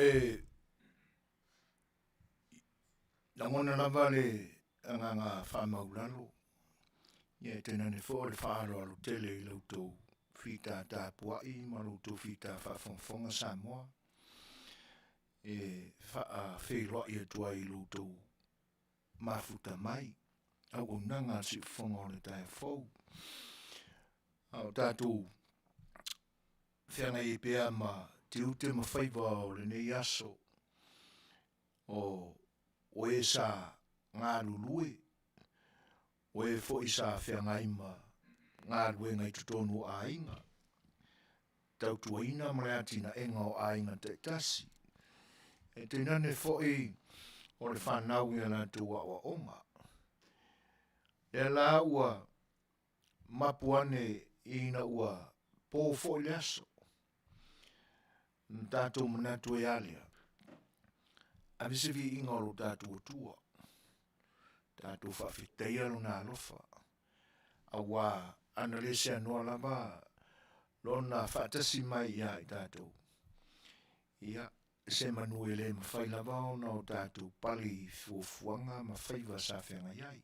E lagona lava le agaga faamaulalo, ia e tainane foi o le faaaloalo tele i la outou fita tapuai ma lo outou fita faafogafoga Samoa, e faafeiloai atu ai i lo outou mafuta mai, auaunaga a le Siufofoga o le taeao fou. A o tatou feagai ai pea ma tiute ma faiva o lenei aso, o e sa galulue, o e foi sa feagai ma galuega i totonu o aiga, tautuaina ma le atinaega o aiga taitasi, e tainane foi o le fanau i a latou aoaoga. Lea la ua mapu ane ina ua po foi le aso, na tatou manatu ai lava lea, ave se viiga o lo tatou Atua, tatou faafetaia Lona alofa, aua ana le seanoa lava Lona faatasi mai ia i tatou, ia, se manu e le mafai lava ona o tatou pale i fuafuaga ma faiva sa feagai ai.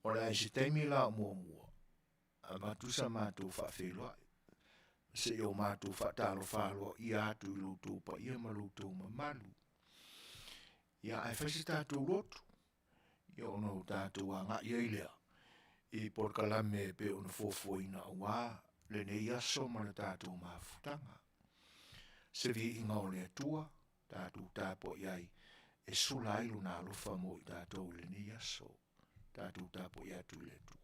O le a i se taimi la o muamua, avatu sa matou faafeiloai, se i o matou faatalofa aloaia atu i lo outou paia ma lo outou mamalu. Ia, ae fai se tatou lotu, ia ona o tatou agai ai lea i polokalame e pei ona fuafuaina aua lenei aso ma le tatou mafutaga. Se viiga o le Atua, tatou tapuai ai e sula ai lona alofa mo i tatou i lenei aso. Tatou tapuai atu i le Atua.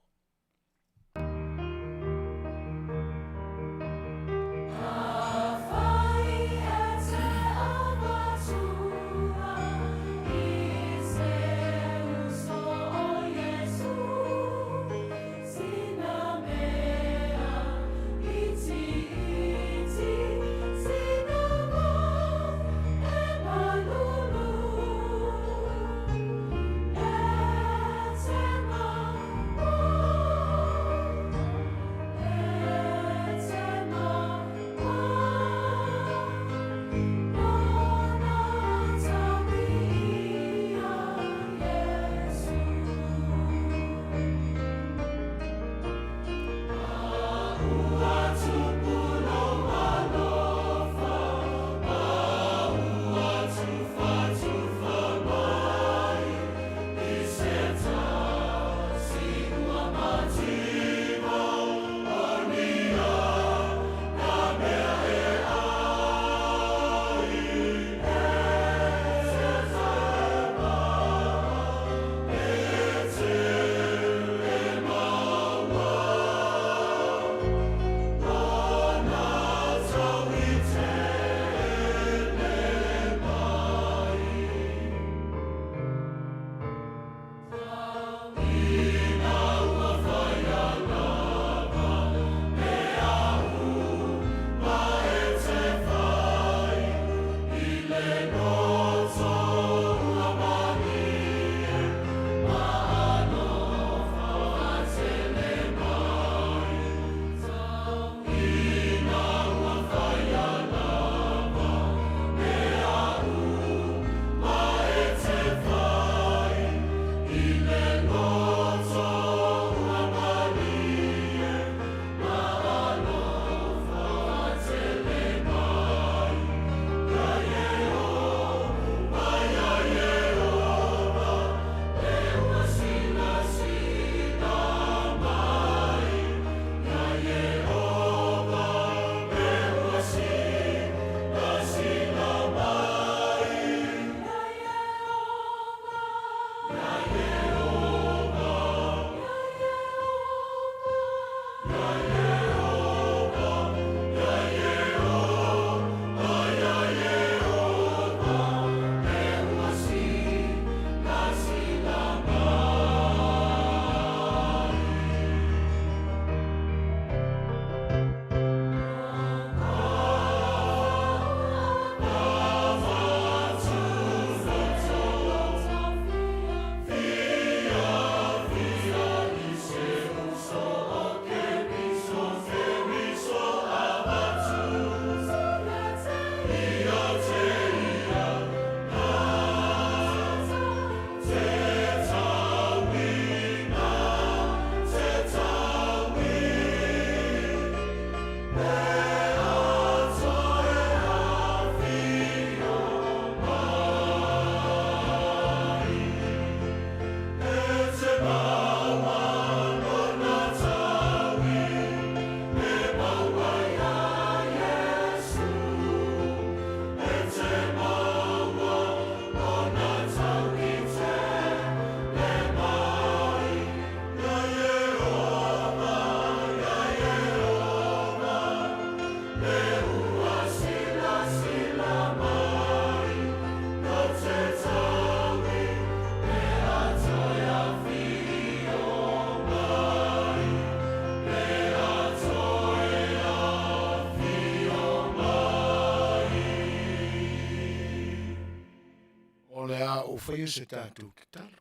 ou faia se tatou tatalo,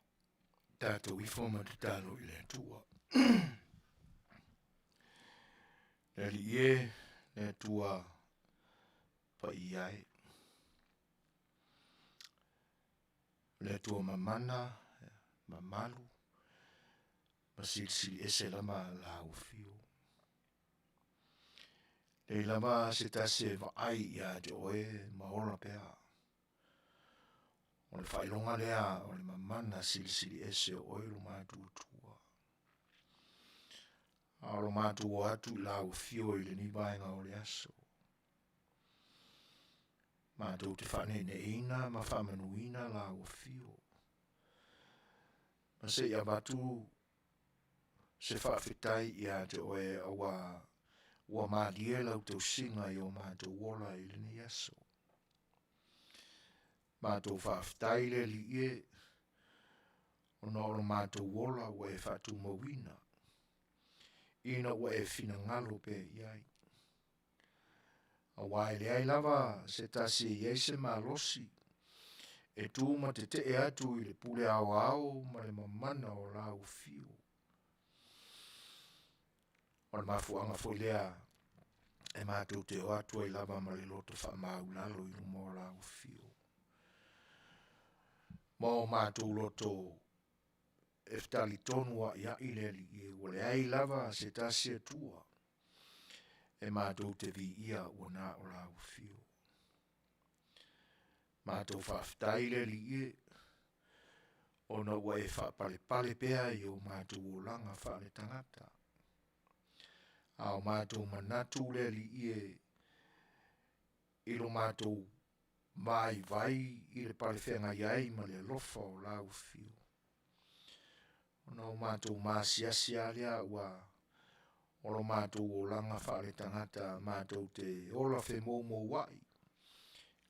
tatou ifo ma tatalo i le Atua. Le Alii e, le Atua paia e. Le Atua mamana, mamalu, ma silisili ese lava lau afio. Leai lava se tasi e vaai ia te oe ma ola pea. O le faailoga lea o le mamana silisili ese o oe lo matou Atua. A o lo matou o atu i lau afio i lenei vaega o le aso. Matou te faaneeneeina ma faamanuina lau afio. Ma se i avatu se faafetai ia te oe auā ua malie lau tausiga i o matou ola i lenei aso. Matou faafetai le Alii e, ona o lo matou ola ua e faatumauina, ina ua e finagalo pea i ai. Auā e leai lava se tasi e i ai se malosi e tu ma tetee atu i le pule aoao ma le mamana o lau afio. O le mafuaaga foi lea e matou te o atu ai lava ma le loto faamaulalo i luma o lau afio. Ma o matou loto e talitonu aiai le Alii e ua leai lava se tasi Atua e matou te viia ua na o lau afio. Matou faafetai le Alii e, ona ua e faapalepale pea i o matou olaga faaletagata. A o matou manatu le Alii e i lo matou vaivai i le palefeagai ai ma le alofa o lau afio. Ona o matou maasiasi lava lea ua o lo matou olaga faaletagata matou te ola femoumouai,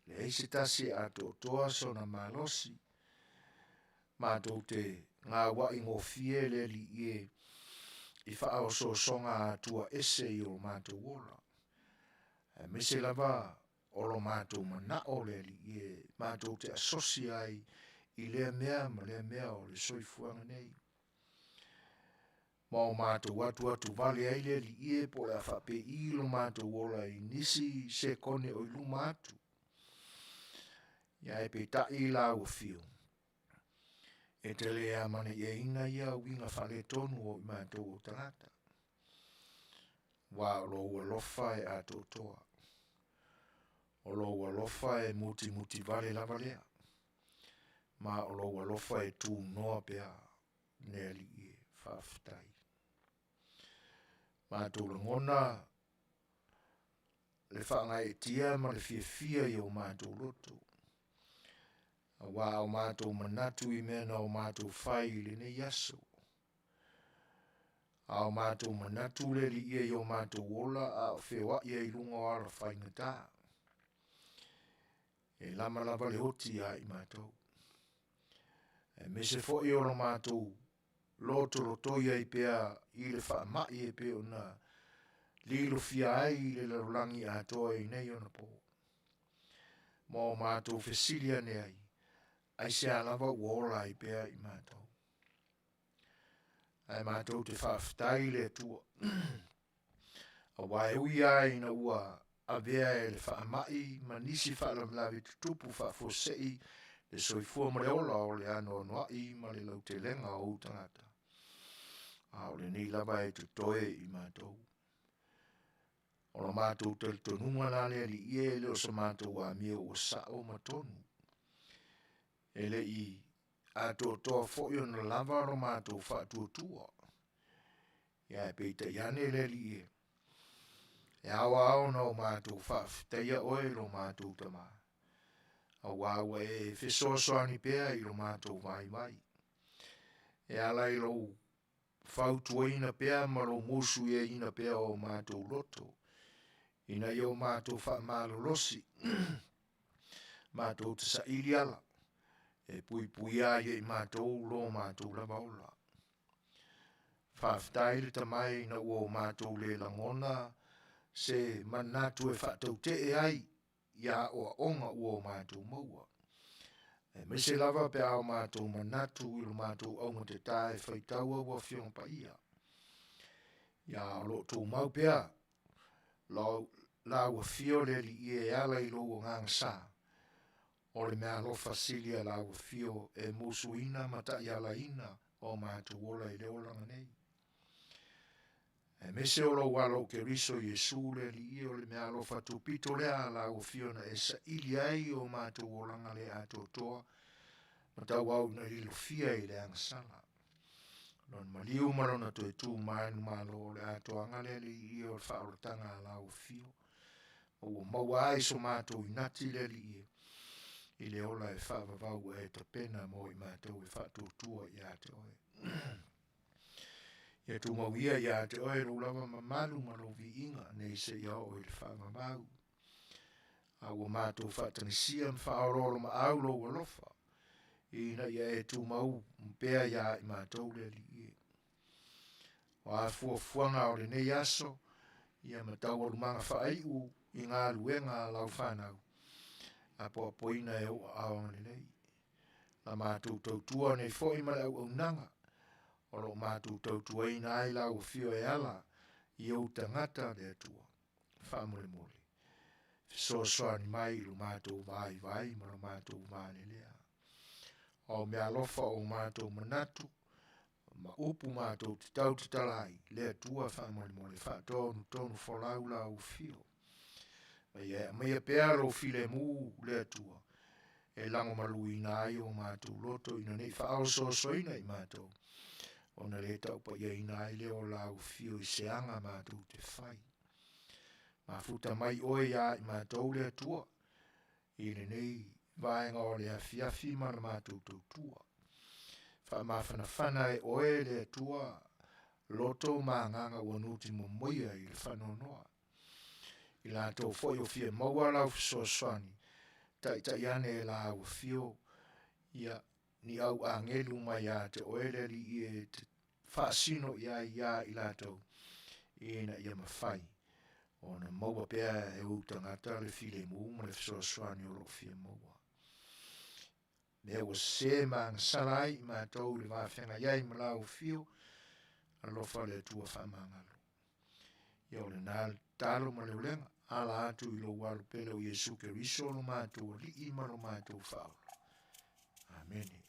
leai se tasi e atoatoa sona malosi, matou te gauai gofie le Alii e i faaosoosoga Atua ese i o matou ola, aemaise lava o lo matou manao le Alii e matou te asosi ai i lea mea ma lea mea o le soifuaga nei. Ma o matou atuatu vale ai le Alii e po o le a faapei lo matou ola i nisi sekone o i luma atu. Ia ae peitai lau afio, e te le amanaiaina ia uiga faaletonu o i matou o tagata. Aua o lou alofa e atoatoa. O lou alofa e mutimuti vale lava lea. Ma o lou alofa e tunoa pea le Alii e faafetai. Matou lagona le faagaeetia ma le fiafia i o matou loto. Aua o matou manatu i mea na o matou fai i lenei aso. A o matou manatu le Alii e i o matou ola a o feoai ai i luga o ala faigata. E lama lava le oti ia i matou. Aemaise foi o lo matou lotolotoi ai pea i le faamai e pei ona lilofia ai i le lalolagi atoa i nei ona po. Ma o matou fesili ane ai, aisea lava ua ola ai pea i matou. Ae matou te faafetai i le Atua. Aua e ui lava ina ua avea e le faamai ma nisi faalavelave tutupu faafuasei le soifua ma le ola o le anoanoai ma le lautelega o ou tagata, a o lenei lava e totoe i matou. O lo matou talitonuga la le Alii e le o se matou amio ua sao ma tonu. E le i atoatoa foi ona lava lo matou faatuatua. Ia ae peitai ane le Alii e, e ao lava ona o matou faafetaia oe lo matou Tama, auā ua e fesoasoani pea i lo matou vaivai. E ala i lou fautuaina pea ma lou musuiaina pea o matou loto, ina ia o matou faamalolosi matou te saili ala e puipuia ai e i matou lo matou lava ola. Faafetai le Tama e ina ua o matou le lagona se manatu e faatautee ai i aoaoga ua o matou maua. Aemaise lava pe a o matou manatu i lo matou augatata e faitau au Afioga Paia. Ia o lo o tumau pea lau afio le Alii e e ala i lou agaga sa, o le meaalofa sili a lau afio e musuina ma taialaina o matou ola i le olaga nei. Aemaise o lou alo o Keriso Iesu le Alii e o le meaalofa tupito lea a lau afio na e saili ai o matou olaga le atoatoa ma tauau ina lilofia i le agasala. Lona maliu ma lona toe tu manumalo o le atoaga le Alii e o le faaolataga a lau afio. Ma ua maua ai so matou inati le Alii e i le ola e faavavau ua e tapena mo i matou e faatuatua ia te oe. Ia tumau ia ia te oe lou lava mamalu ma lou viiga nei seia oo i le faavavau. A ua matou faatagisia ma faaoloolomaau lou alofa, ina ia e tumau pea ia i matou le Alii e. O a fuafuaga o lenei aso, ia ma taualumaga faaiu i galuega a lau fanau, apoapoina e ou aao agalelei. La matou tautua nei foi ma le auaunaga, o lo o matou tautuaina ai lau afio e ala i ou tagata le Atua. Faamolemole, fesoasoani mai i lo matou vaivai ma lo matou valelea. O meaalofa o matou manatu, ma upu matou te tau tatala ai, le Atua faamolemole faatonutonu folau lau afio. Ma ia e aumaia pea lou filemu le Atua, e lagomaluina ai o matou loto ina nei faaosoosoina i matou, ona le taupaiaina ai lea o lau afio i se aga matou te fai. Mafuta mai oe ia i matou le Atua, i lenei vaega o le afiafi ma le matou tautua. Faamafanafana e oe le Atua loto ma agaga ua nuti momoia i le faanoanoa. I latou foi o fia maua lau fesoasoani, taitai ane e lau afio, ia ni au agelu mai ia te oe le Alii e te faasino i ai ia i latou, ina ia mafai ona maua pea e ou tagata le filemu ma le fesoasoani o lo o fia maua. Mea ua sese ma agasala ai i matou i le va feagai ai ma lau afio, alofa le Atua faamagalo. Ia o lena le tatalo ma le ulega, ala atu i lou alo pele o Iesu Keriso lo matou Alii ma lo matou Faaola. Amene.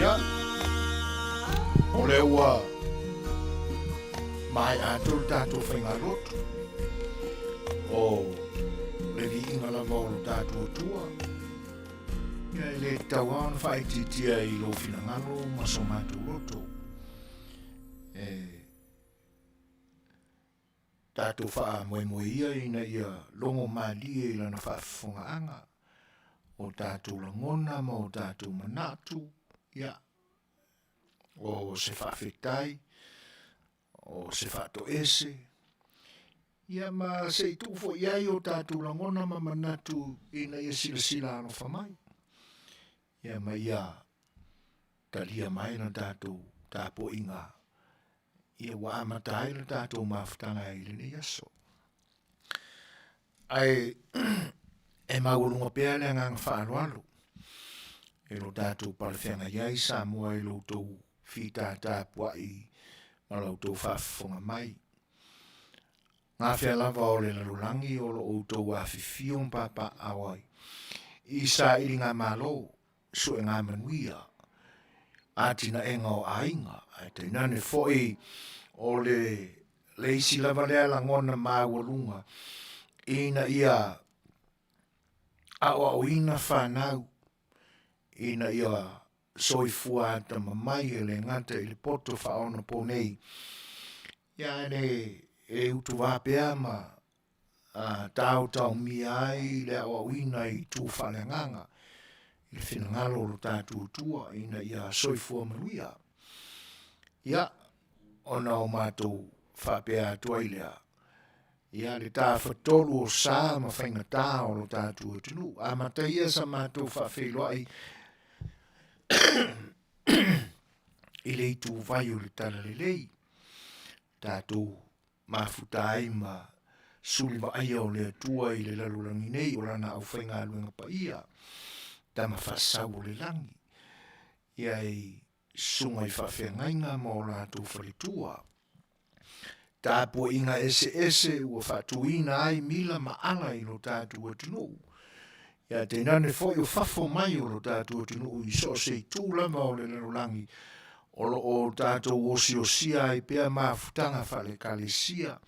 Ia, o lea ua maea atu le tatou faigalotu o le viiga lava o lo tatou Atua. Ia e le tatau lava ona faaitiitia i lou finagalo ma so matou loto. E tatou faamoemoe ia ina ia logo malie i lana faafofogaaga o tatou lagona ma o tatou manatu, ia, o se faafetai, o se faatoese, ia ma se i tuu foi i ai o tatou lagona ma manatu ina ia silasila alofa mai. Ia ma ia talia mai la tatou tapuaiga ia ua amata ai le tatou mafutaga i lenei aso. Ae e maualuga pea le agaga faaaloalo e lo tatou palefeagai ai Samoa i lo outou fitatapuai ma la outou faafofoga mai. Gafea lava o le lalolagi o lo outou afifio ma papaaao ai i sailiga malo, suega manuia, atinaega o aiga, ae tainane foi o le le isi lava lea lagona maualuga ina ia aoaoina fanau ina ia soifua atamamai e le gata i le poto faaonaponei ia ae le e utuvā pea ma taotaomia ai le aoaoina i itu faaleagaga i le finagalo o lo tatou Atua ina ia soifua manuia. Ia, ona o matou faapea atu ai lea, ia le tafatolu o sa ma faigata o lo tatou atunuu. Amata ia sa matou faafeiloai i le ituvai o le Talalelei, tatou mafuta ai ma suli vaaia o le Atua i le lalolagi nei o lana aufaigaluega paia, tama faasau o le lagi, ia i susuga i faafeagaiga ma o latou faletua. Tapuaiga eseese ua faatuina ai mila ma ala i lo tatou atunuu. Ia tainane foi o fafo mai o lo tatou atunuu i so o se itu lava o le lalolagi o lo o tatou osiosia ai pea mafutaga faale-Ekalesia.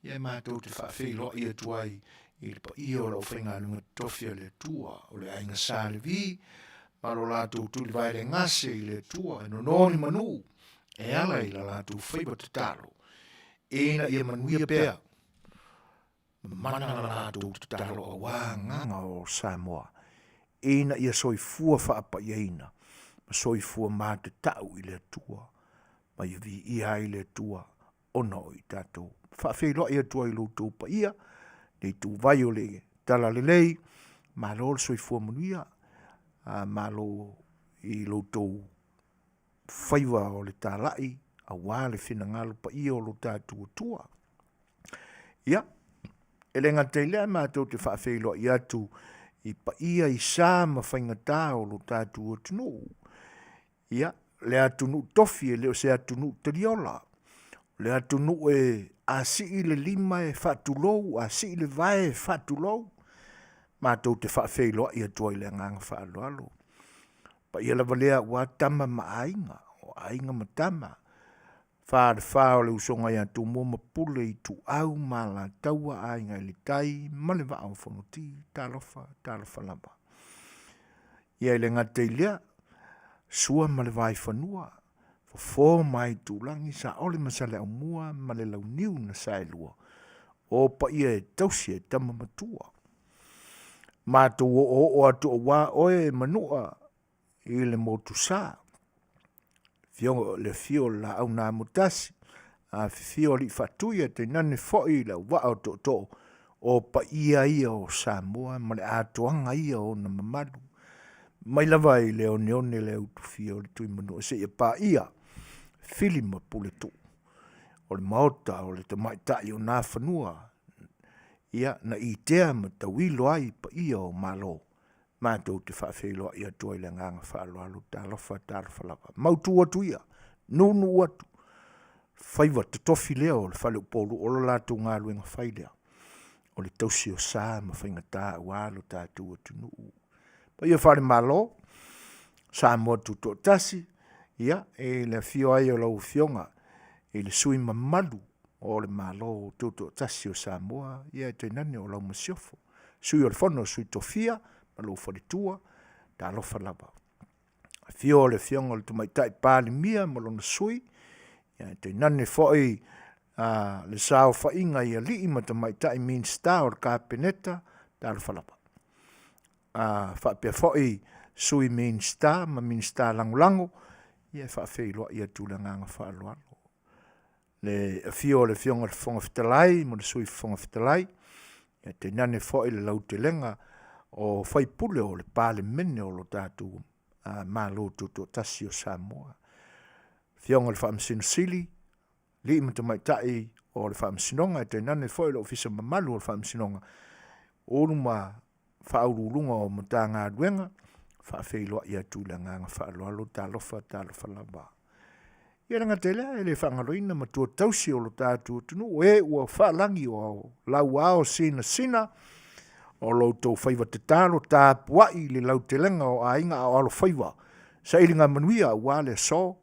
Ia e matou te faafeiloai atu ai i le paia o le aufaigaluega totofi a le Atua, o le Aiga Sa Levi, ma lo latou tulivae le gase i le Atua e nono ni manu e ala i la latou faiva tatalo, ina ia manuia pea Mana la latou tatalo aua agaga o Samoa ina ia soifua faapaiaina ma soifua matatau i le Atua ma ia viia ai le Atua ona o i tatou. Faafeiloai atu ai i lo outou paia, le ituvai o le Talalelei, malo le soifua manuia, malo i lo outou faiva o le talai aua le finagalo paia o lo tatou Atua. Ia, e le gata i lea matou te faafeiloai atu i paia i sa ma faigata o lo tatou atunuu. Ia, le atunuu tofi e le o se atunuu taliola. O le atunuu e a sii le lima e faatulou, a sii le vae e faatulou. Matou te faafeiloai atu ai i le agaga faaaloalo. Paia lava lea aua Tama ma Aiga, o Aiga ma Tama, Falefa o le Usoga ia Tumua ma Pule, Ituau ma Alataua, Aiga i le Tai ma le Vaa o Fonoti, talofa talofa lava. Ia e le gata i lea, Sua ma le Vaifanua, Fofo ma Aitulagi, Saole ma Saleaaumua ma le Launiu na Saelua, o paia e tausi e tama matua. Matou oooo atu aua oe Manua i le Motusa, le afio o le Laau na Amotasi, afifio Alii Faatui ae tainane foi le auvaa o tootoo, o paia ia o Samoa ma le atoaga ia o ona mamalu, mai lava i le oneone le utufia o le Tuimanua seia paia Fili ma Puletuu o le maota o le tamaitai o Nafanua, ia na itea ma tauilo ai paia o Malo, matou te faafeiloai atu ai i le agaga faaaloalo, talofa talofa lava. Mautu atu ia, nuunuu atu, faiva totofi lea o le faleupolu o le latou galuega fai lea o le tausi o sa ma faigata aua lo tatou atunuu. Paia faale-Malo, Samoa Tutoatasi, ia, i le afio ai o lau Afioga i le sui usufono mamalu o le Malo Tutoatasi o Samoa, ae tainane o lau Masiofo, Sui o le Fono a Sui Tofia ma lou faletua, talofa lava. Afio le Afioga i le Tamaitai Palemia ma lona Sui, ae tainane foi le saofaiga i alii ma tamaitai Minisita o le Kapeneta, talofa lava. Faapea foi Sui Minisita ma Minisita Lagolago, ia e faafeiloai atu i le agaga faaaloalo. Le afio o le Afioga i le Fofoga Fetalai ma le Sui Fofoga Fetalai, ae tainane foi le lautelega o sui usufono o le Palemene o lo tatou Malo Tutoatasi o Samoa. Afioga i le Faamasino Sili, Alii ma Tamaitai o le Faamasinoga ae tainane foi le Ofisa mamalu o le Faamasinoga, Ofisa Sili o Matagaluega, faafeiloai atu i le agaga faaaloalo, talofa talofa lava. Ia e le gata i lea e le faagaloina matua tausi o le tatou atunuu, e ua faalagi o lauao sinasina o lo outou faiva tatalo tapuai i le lautelega o aiga a o alofaiva sailigamanuia aua le aso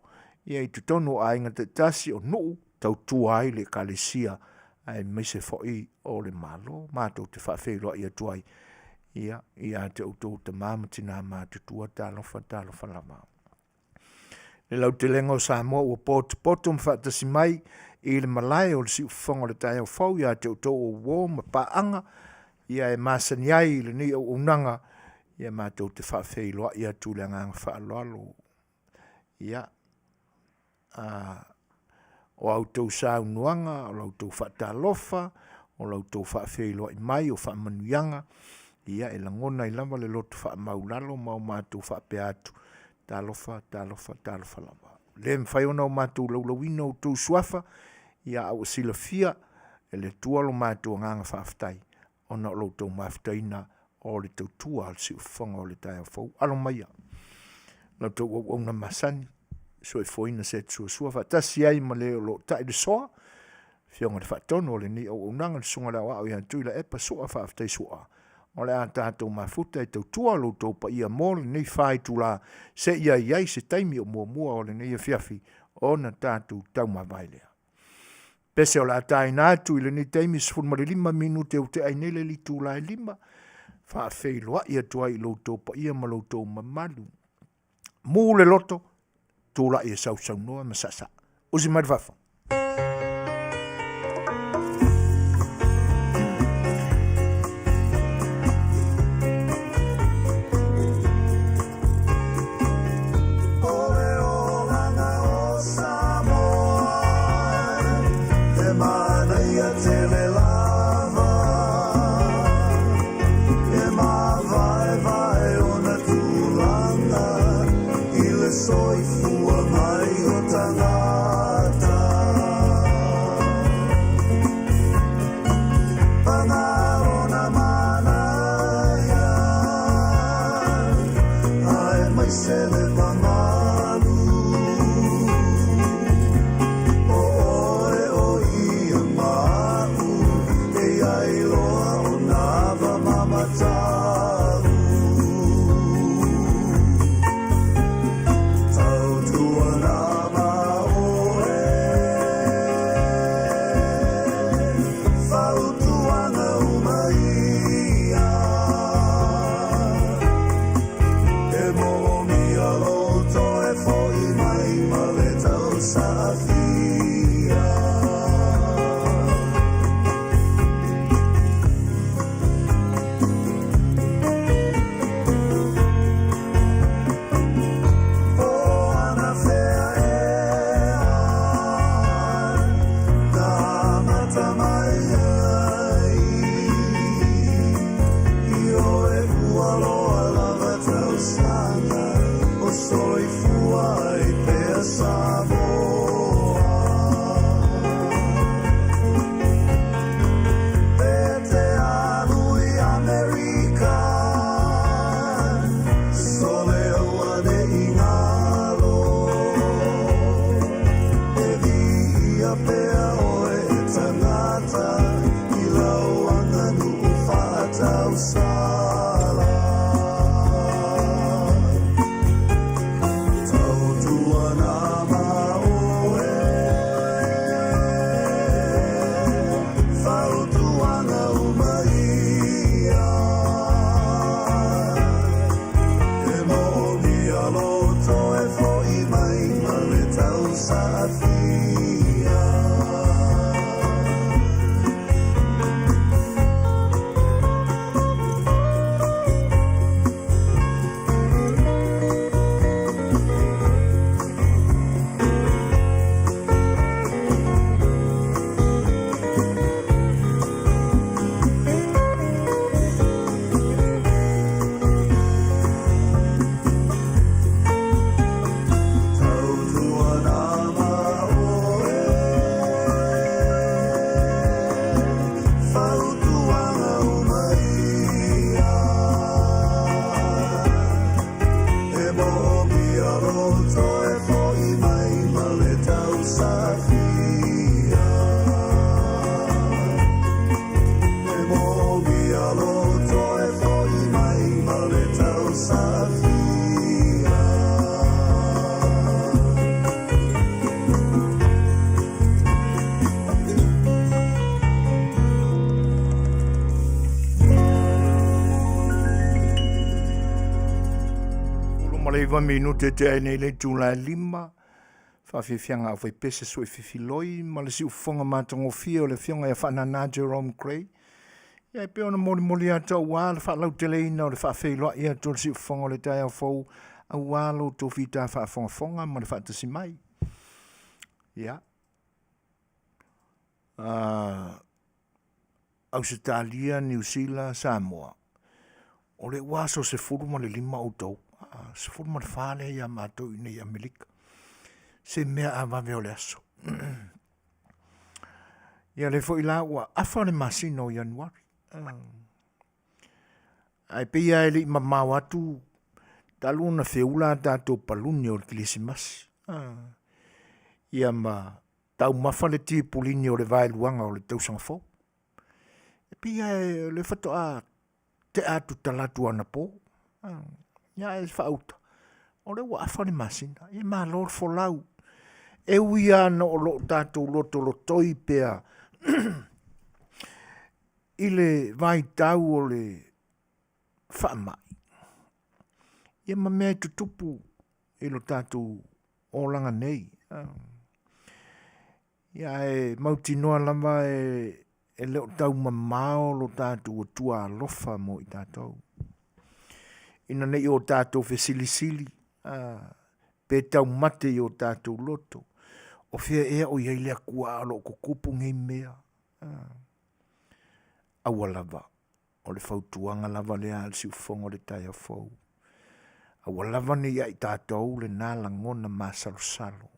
i totonu o aiga taitasi, o nuu, tautua ai le Ekalesia aemaise foi o le Malo. Matou te faafeiloai atu ai ia te outou tama ma tina matutua, talofa talofa lava. Le lautelega o Samoa ua potopoto ma faatasi mai i le malae o le siufofoga o le taeao fou ia te outou o uo ma paaga ia e masani ai i lenei auaunaga, ia matou te faafeiloai atu i le agaga faaaloalo. Ia, o a outou saunoaga, o la outou faatalofa, o la outou faafeiloai mai o faamanuiaga, ia e lagona ai lava le loto faamaualalo ma o matou faapea atu, talofa, talofa, talofa lava. E le mafai ona matou laulauina outou suafa, a ua silafia e le Atua lo matou agaga faafetai ona o lo outou mafutaina o le tautua a le siufofoga o le taeao fou. Alo maia la outou auauna masani, soifuaina seeti suasua faatasi ai ma le o lo o tai le soa, afioga i le Faatonu o lenei auaunaga, le Susuga i le Aoao ia Tuilaepa Sua, faafetai Sua, o le a tatou mafuta e tautua lo outou paia mo lenei fa itula seia i ai se taimi o muamua o lenei afiafi ona tatou taumavae lea. Pese o le a taina atu i lenei taimi 15 minute ua tea ai nei le itula e 5, faafeiloai atu ai i lo outou paia ma lo outou mamalu, mu le loto, tulai e sausaunoa ma saasaa. Usi mai le faafofoga. O le olaga o Samoa e manaia tele lava, e mavaevae ona tulaga i le soifua mai o tagata. Sa'afia. 19 minute te ai nei le itula e 5. Faafiafiaga aufaipese sui fifiloi ma le siufofoga matagofie o le Afioga ia Faanana Jerome Gray. Ia e pei ona molimoli atu aua le faalauteleina o le faafeiloai atu o le siufofoga o le taeao fou aua lo outou fita faafogafoga ma le faatasi mai. Ia, Ausetalia, Niu Sila, Samoa, o le ua aso 15 outou, 14 lea ia matou i nei Amerika. Se mea a vave o le aso. Ia lea foi la ua afa le masina o Ianuari. Ae pei lava e le i mamao atu talu ona feula a tatou paluni o le Kerisimasi. Ia ma taumafa le tipulini o le vaeluaga o le tausaga fou. E pei lava o lea faatoa tea atu talaatu anapo. Ia ae faauta, o lea ua afa le masina. Ia malo le folau. E ui lava ina o lo o tatou lotolotoi pea i le vaitau o le faamai, ia ma mea e tutupu i lo tatou olaga nei. Ia ae mautinoa lava e le o tau mamao lo tatou Atua alofa mo i tatou. Ina ne i o tatou fesilisili pe taumate i o tatou loto, o fea ea o i ai le Atua a o lo o tutupu nei mea? Aua lava, o le fautuaga lava lea a le siufofoga o le taeao fou, aua lava ne i ia i tatou lena lagona masalosalo.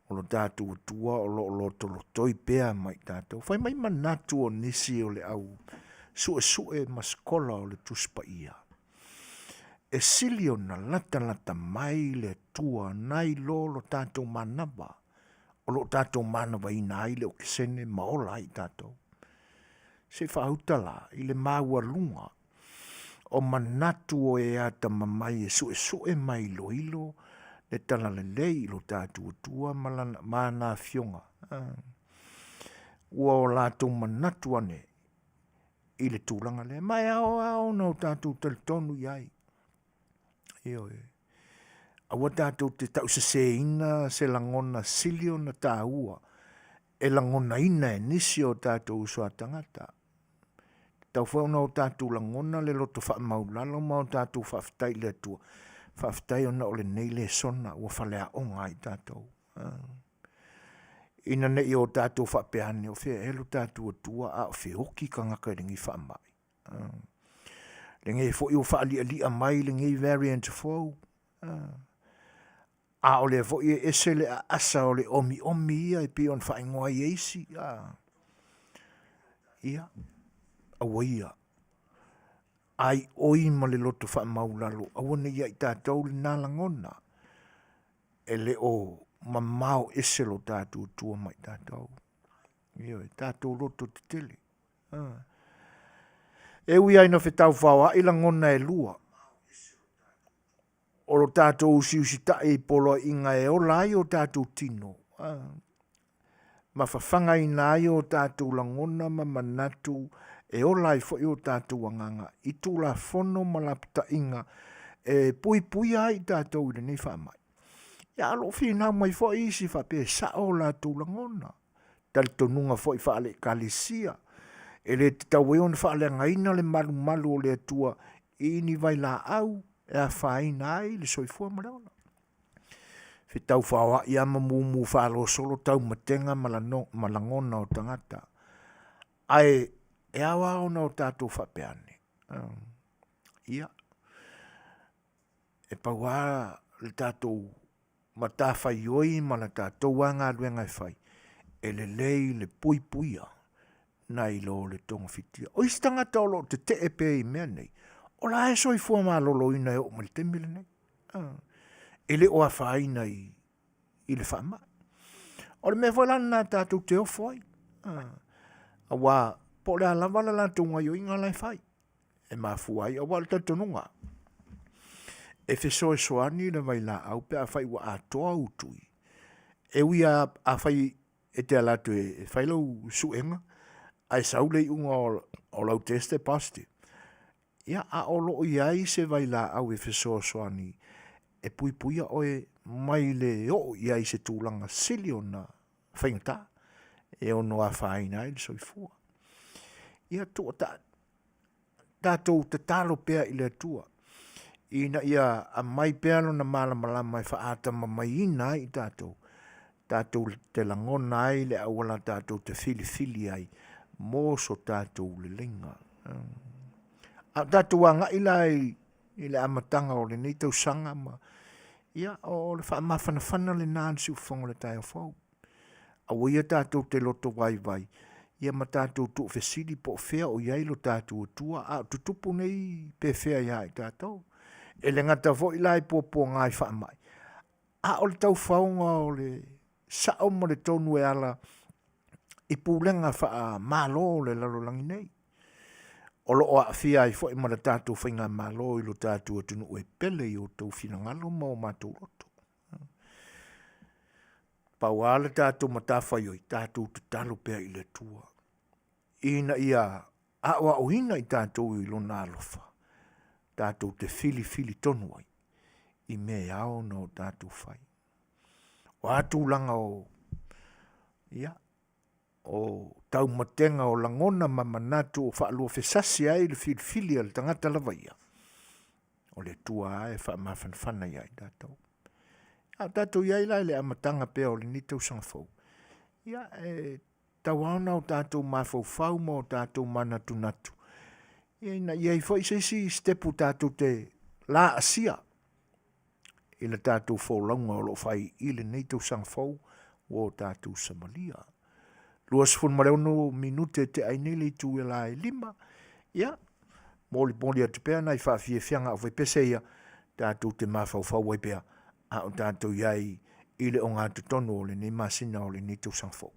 O lo tatou Atua o lo o lotolotoi pea ma i tatou. Fai mai manatu o nisi o le au suesue ma sikola o le Tusi Paia, e sili ona latalata mai le Atua nai lo lo tatou manava o lo o tatou manavaina ai le okesene ma ola ai tatou. Se i faauta la i le maualuga o manatu o e atamamai e suesue ma iloilo le talalelei i lo tatou Atua ma ana Afioga, ua o latou manatu ane i le tulaga lea. Ma e ao lava ona o tatou talitonu i ai. Ioe. Aua tatou te tauseseina se lagona sili ona taua e lagonaina e nisi o tatou uso a tagata. E tatau foi ona tatou lagona le loto faamaualalo ma o tatou faafetai i le Atua, faafetai ona o lenei lesona ua faleaoga ai tatou. Ina ne i o tatou faapea ane, o fea ea lo tatou Atua a o feoti tagata i lenei faamai. Lenei foi ua faalialia mai lenei variant fou, a o lea foi e ese le aasa o le omiomi ia e pei ona faaigoa ai e isi. Ia, aua ia, aioi ma le loto faamaualalo, aua ne i ia i tatou lena lagona, e le o mamao ese lo tatou Atua ma i tatou. Ioe, tatou loto tetele. E ui lava ina fetaufaoai lagona e lua, o lo tatou usiusitai i poloaiga e ola ai o tatou tino, ma fafagaina ai o tatou lagona ma manatu e ola ai foi o tatou agaga i Tulafono ma lapataiga e puipuia ai i tatou i lenei faamai. Ia, a o lo o finau mai foi isi faapea e sao o latou lagona, talitonuga foi faale-Ekalesia, e le tatau ai ona faaleagaina le malumalu o le Atua i ni vailaau e afaina ai le soifua ma le ola. Fetaufaoai lava ma mumu faalosolo taumatega ma lagona o tagata, ae e ao lava ona o tatou faapea ane, ia, e pau lava le tatou matafaioi ma le tatou lava galuega e fai, e lelei le puipuia nai lo le togafitia. O isi tagata o lo o tetee pea i mea nei, o la e soifua maloloina e oo mai i le taimi lenei. E le o afaina i le faamai. O le mea foi la lena tatou te ofo ai, aua po o le a lava le latou gaoioiga la e fai, e mafua ai, aua o le talitonuga, E fesoesoani le vailaau pe afai ua atoa ou tui, e ui lava afai e te alu atu e fai lau suega ae sau le iuga o lau test e positive, ia a o lo o i ai se vailaau e fesoasoani e puipuia oe mai le oo i ai i se tulaga sili ona faigata e ono afaina ai le soifua. Ia tatou tatalo pea i le Atua ina ia aumai pea Lona malamalama e faatamamaiina ai i tatou, tatou te lagona ai le auala tatou te filifili ai mo so tatou leleiga. A o tatou agai la i le amataga o lenei tausaga ia o le faamafanafana lena a le siufofoga i le taeao fou. Aua ia tatou te loto vaivai ia ma tatou tuufesili po o fea o i ai lo tatou Atua a o tutupu nei pefea ia i tatou. E le gata foi la i puapuaga i faamai, a o le tau faoga o le sao ma le tonu e ala i pulega faamalo o le lalolagi nei, o lo o aafia ai foi ma le tatou faigamalo i lo tatou atunuu e pele i o outou finagalo ma o matou loto. Pau lava le tatou matafaioi, tatou tatalo pea i le Atua ina ia aoaoina i tatou i Lona alofa tatou te filifili tonu ai i mea e ao ona tatou fai. O a tulaga o taumatega o lagona ma manatu ua faaluafesasi ai le filifili a le tagata lava ia, o le Atua lava e faamafanafana ia i tatou. A o tatou i ai la i le amataga pea o lenei tausaga fou, ia e tatau lava ona tatou mafaufau ma o tatou manatunatu ina ia i ai foi se isi sitepu tatou te laasia i le tatou folauga o lo o fai i lenei tausaga fou ua o tatou savalia. 26 minute e tea ai nei le itula e 5, ia, molimoli atu pea nai faafiafiaga a le aufaipese ia tatou te mafaufau ai pea a o tatou i ai i le ogatotonu o lenei masina o lenei tausaga fou.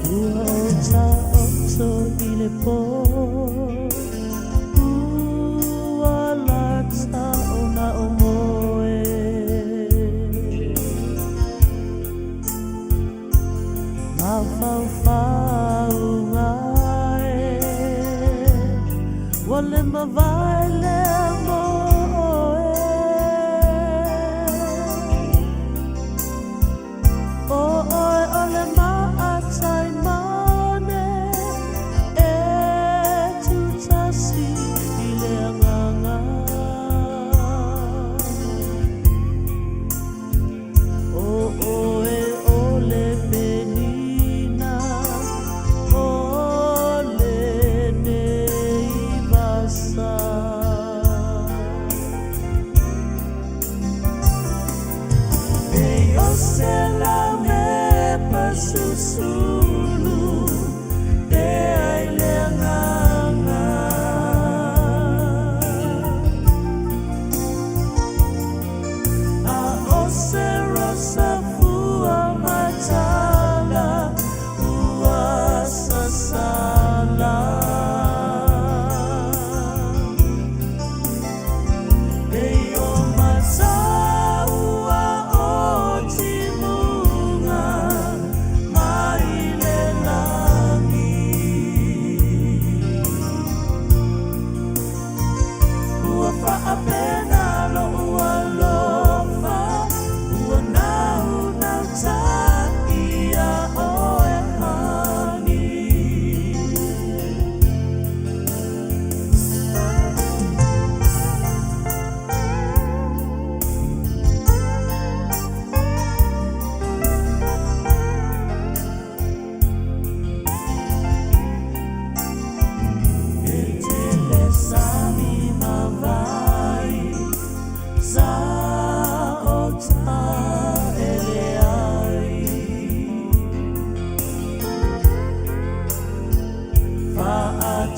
Ua taoto i le po Ua lata ona ou moe Mafaufauga e Ua le mavae lea mo oe O oe o le maataimane E tutasi i le agaga O oe o le penina o lenei vasa E o se laumepa susulu E ai le agaga A o se rosa fua matala ua sasala E o mataua o timuga mai le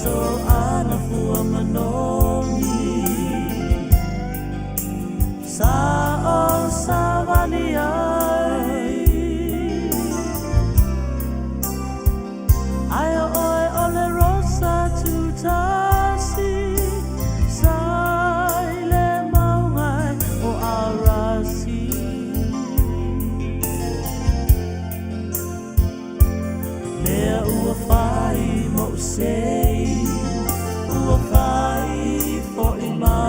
To ana fua manogi Sa o savali ai Ai oe o le rosa tutasi Sa i le maungai o Arasi Lea ua fai mo sei Ua fai fo'i ma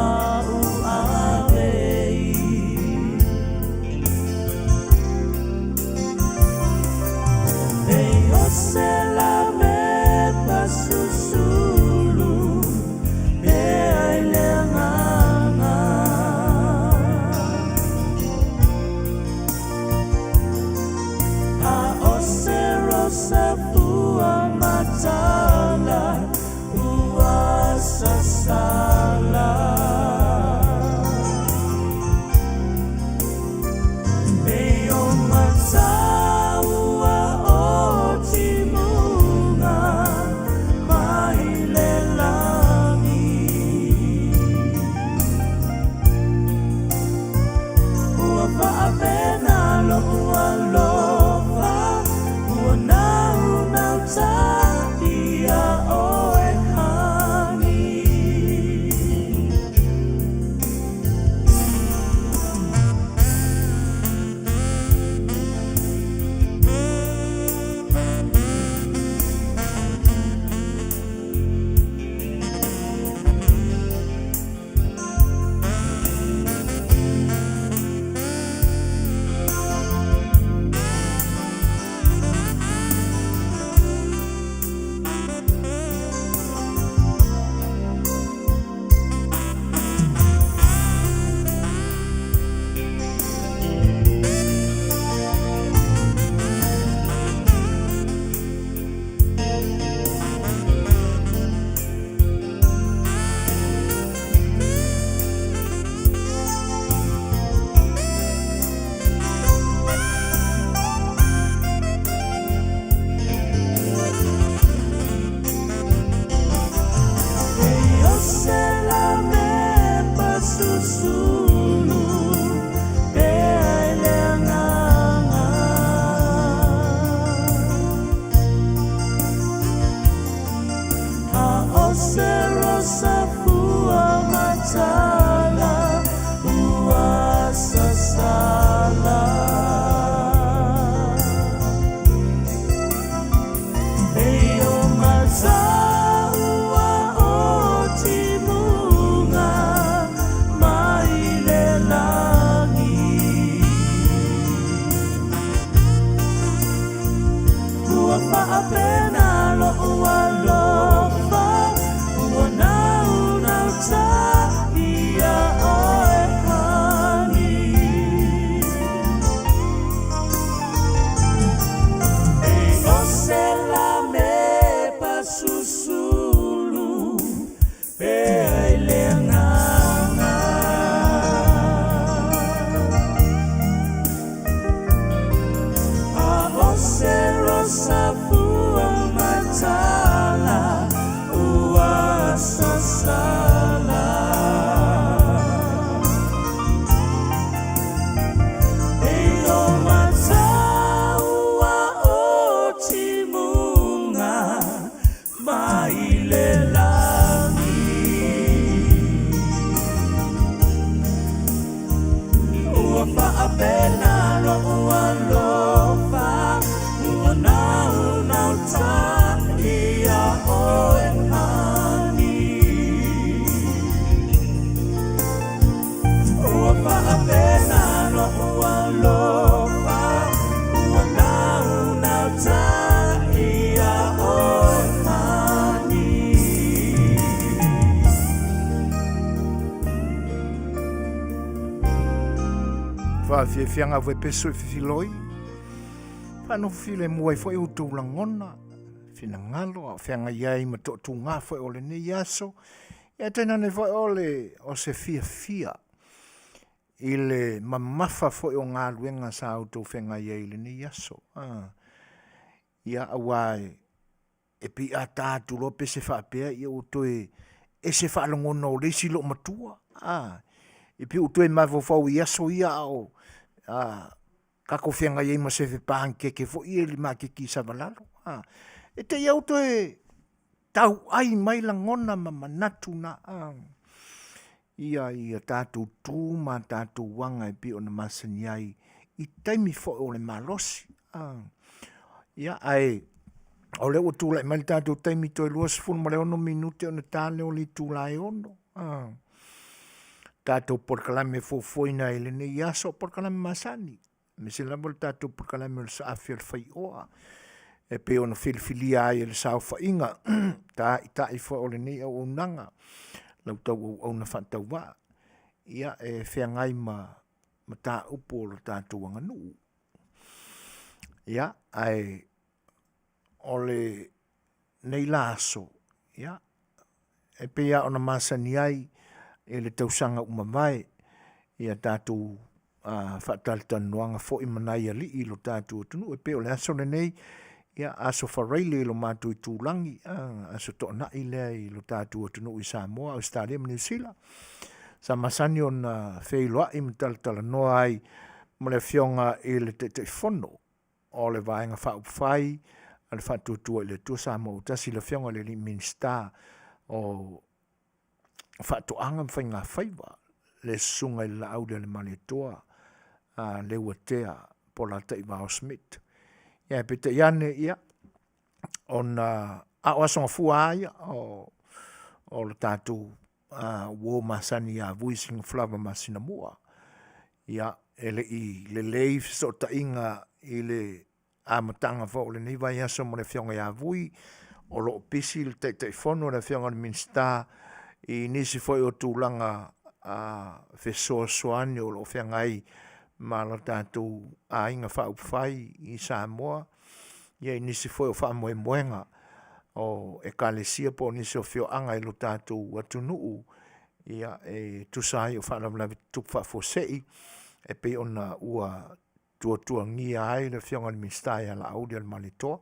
u avei E o se la me pasusulu E ai le agaga A o se rosa fua matala Ua sasala E o mataua o timuga mai le lagi Ua faapena lo'u alofa Ua naunauta ia oe honey. E o se la me pasusulu E ai le agaga A o se rosa fua matala Ua sasala E o mataua o timuga mai le lagi Ua faapena lo'u alofa Ua naunauta ia oe honey. E o se la me pasusulu E ai le agaga A o se rosa fua matala Ua sasala E o mataua o timuga mai le lagi Ua faapena lo'u alofa Ua naunauta ia oe honey. Ua faapena lo'u alofa Ua naunauta ia oe honey. Faafiafiaga foi peso i fifiloi faanofo filemu ai foi outou lagona finagalo a o feagai ai ma toatugā foi o lenei aso ia tainane foi o le o se fiafia i le mamafa foi o galuega sa outou feagai ai i lenei aso. Ia auā E pei a ta atu loa pese faapea ia ua toe ese faalogona o le isi loomatua, e pei ua toe mafaufau i aso ia ao tatou feagai ai ma sefe panikeke foi ia i le maketi i Savalalo. E te i a ua toe tauai mai lagona ma manatu na ia tatou tu ma tatou aga e pei ona masani ai i taimi foi o le malosi. Ia ae o lea ua tulai mai le tatou taimi toe 26 minute ona ta lea o le itula e 6:00. Tatou polokalame fuafuaina i lenei aso o polokalame masani aemaise lava le tatou polokalame o le Saafi a le Faioa e pei ona filifilia ai e le saofaiga taitai foi o lenei auaunaga lau tauauauna faatauvaa ia e feagai ma mataupu o le tatou aganuu. Ia, ae o lenei la aso, ia, e pei lava ona masani ai i le tausaga ua mavae i a tatou faatalatalanoaga foi ma nai alii o le tatou atunuu. E pei o le aso lenei, Aso Faraile i lo matou itulagi, Aso Toonai lea i le tatou atunuu i Samoa, Ausetalia ma Niu Sila, sa masani ona feiloai ma talatalanoa ai ma le Afioga i le Taitaifono o le Vaega Faaupufai a le Faatuatua i le Atua Samoa ua Tasi, le Afioga i le Minisita o Faatoaga ma Faigafaiva, le Susuga i le Laaulialemalietoa Leuatea Polataivao Schmidt. Ae peitai ane ona a o Aso Gafua lava ia o le tatou uo masani ia Vui Seuga Masinamua, ia, e le i lelei fesootaiga i le amataga foi o lenei vaiaso ma le Afioga ia Vui, o lo o pisi le Taitaifono le Afioga i le Minisita i nisi foi o tulaga fesoasoani o lo o feagai ma lo tatou aiga faaupufai i Samoa i nisi foi o faamoemoega o Ekalesia po o nisi o afioaga i lo tatou atunuu e tusa ai o faalavelave tutupu faafuasei e pei ona ua tuatuagia ai le Afioga i le Minisita ia Laaulialemalietoa.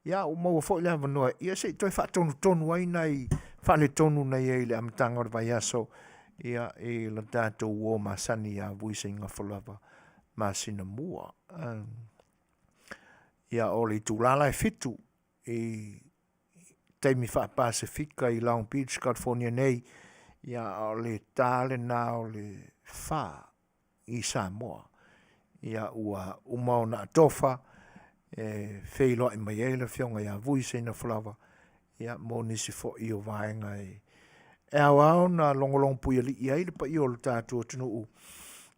Ia ua maua foi le avanoa se i toe faatonutonu ai nai faaletonu na i ai i le amataga o le vaiaso i le tatou uo masani ia Vui Seugafolava Masinamua. Ia o le itula la e 7:00 i taimi faa-Pasefika i Long Beach Kalifonia nei, a o le ta lena o le 4:00 i Samoa. Ia ua uma ona atofa e feiloai mai ai le Afioga ia Vui Seugafolava mo nisi foi o vaega e ao lava ona logologopuialii ai le paia o le tatou atunuu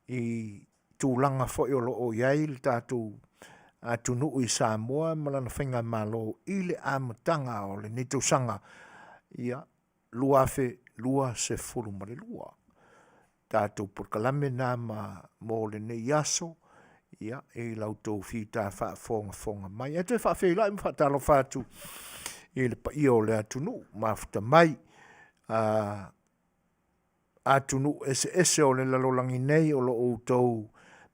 i tulaga foi o lo o i ai le tatou atunuu i Samoa ma lana faigamalo i le amataga o lenei tausaga 2022. Tatou polokalame na mo lenei aso i la outou fita faafogafoga mai. Ae toe faafeiloai ma faatalofa atu i le paia o le atunuu ua mafuta mai atunuu eseese o le lalolagi nei o lo o outou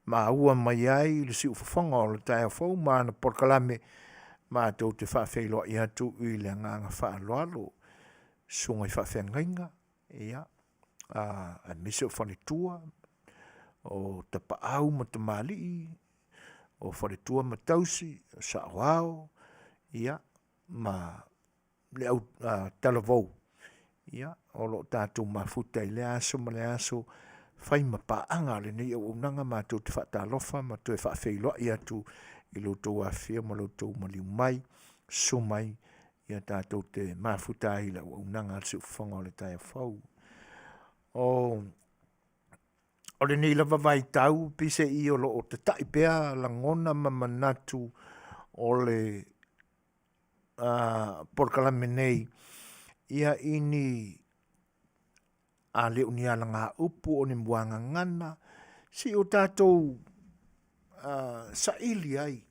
maua mai ai le siufofoga o le taeao fou ma ana polokalame, matou te faafeiloai atu i le agaga faaaloalo. Susuga i faafeagaiga aemaise o faletua, o tapaau ma tamalii, o faletua ma tausi, o saoao ma le au talavou o lo o tatou mafuta i lea aso ma lea aso, fai ma paaga a lenei auaunaga. Matou te faatalofa ma toe faafeiloai atu i lo outou afifio ma lo outou maliu mai, susu mai tatou te mafuta ai i le auaunaga a le siufofoga o le taeao fou. O lenei lava vaitau peiseai o lo o tatai pea lagona ma manatu o le polokalame nei i ni, a le o ni alagaupu o ni muagagana, se i o tatou saili ai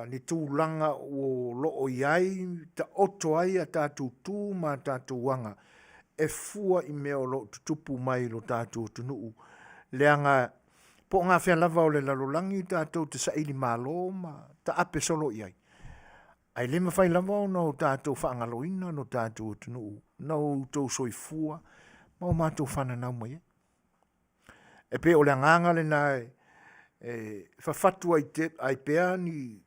ni tulaga o lo o i ai, taoto ai a tatou tu ma a tatou aga e fua i mea o lo o tutupu mai i lo tatou atunuu, leaga po o gafea lava o le lalolagi tatou te sailimalo ma taape solo i ai. Ae le mafai lava ona o tatou faagaloina lo tatou atunuu na outou soifua ma o matou fananau mai ai. E pei o le agaga lena e fafatu ai pea ni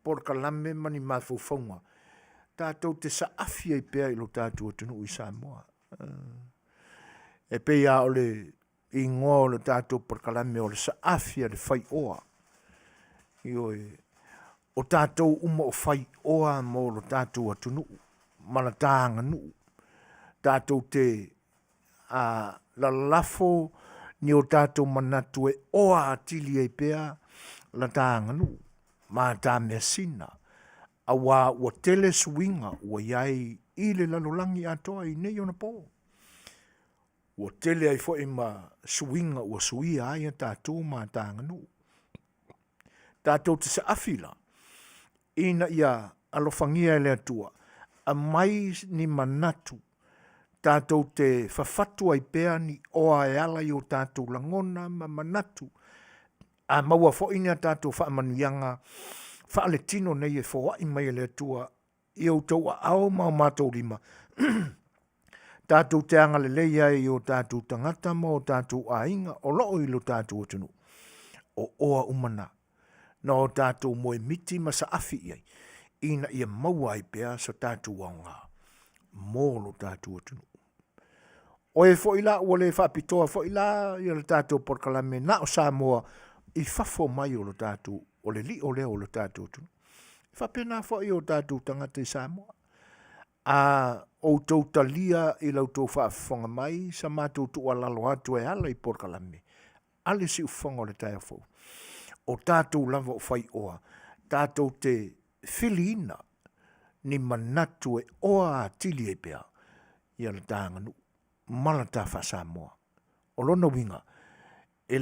polokalame ma ni mafaufauga tatou te saafi ai pea i lo tatou atunuu i Samoa. E pei lava o le igoa o le tatou polokalame o le Saafi a le Faioa. Ioe, o tatou uma o faioa mo lo tatou atunuu ma la ta aganuu, tatou te lalafo ni o tatou manatu e oa atili ai pea la ta aganuu ma ta measina aua ua tele suiga ua i ai i le lalolagi atoa i nei ona po. Ua tele ai foi ma suiga ua suia ai a tatou ma ta aganuu. Tatou te saafi la ina ia alofagia e le Atua aumai ni manatu tatou te fafatu ai pea ni oa e ala i o tatou lagona ma manatu. A maua foi ni a tatou faamanuiaga faaletino nei e foai mai e le Atua i outou aao ma o matou lima, tatou te agalelei ai i o tatou tagata ma o tatou aiga o lo o i lo tatou atunuu, o oa uma na, na o tatou moemiti ma saafi i ai ina ia maua ai pea so tatou aoga mo lo tatou atunuu. O e foi la ua le faapitoa foi la le tatou polokalame na o Samoa i fafo mai o le lio lea o le tatou atunuu, e faapena foi i o tatou tagata i Samoa. A outou talia i la outou faafofoga mai sa matou tuualalo atu e ala i polokalame a le siufofoga o le taeao fou, o tatou lava o faioa tatou te filiina ni manatu e oa atili ai pea ia le ta aganuu ma le ta faasamoa. O lona uiga, e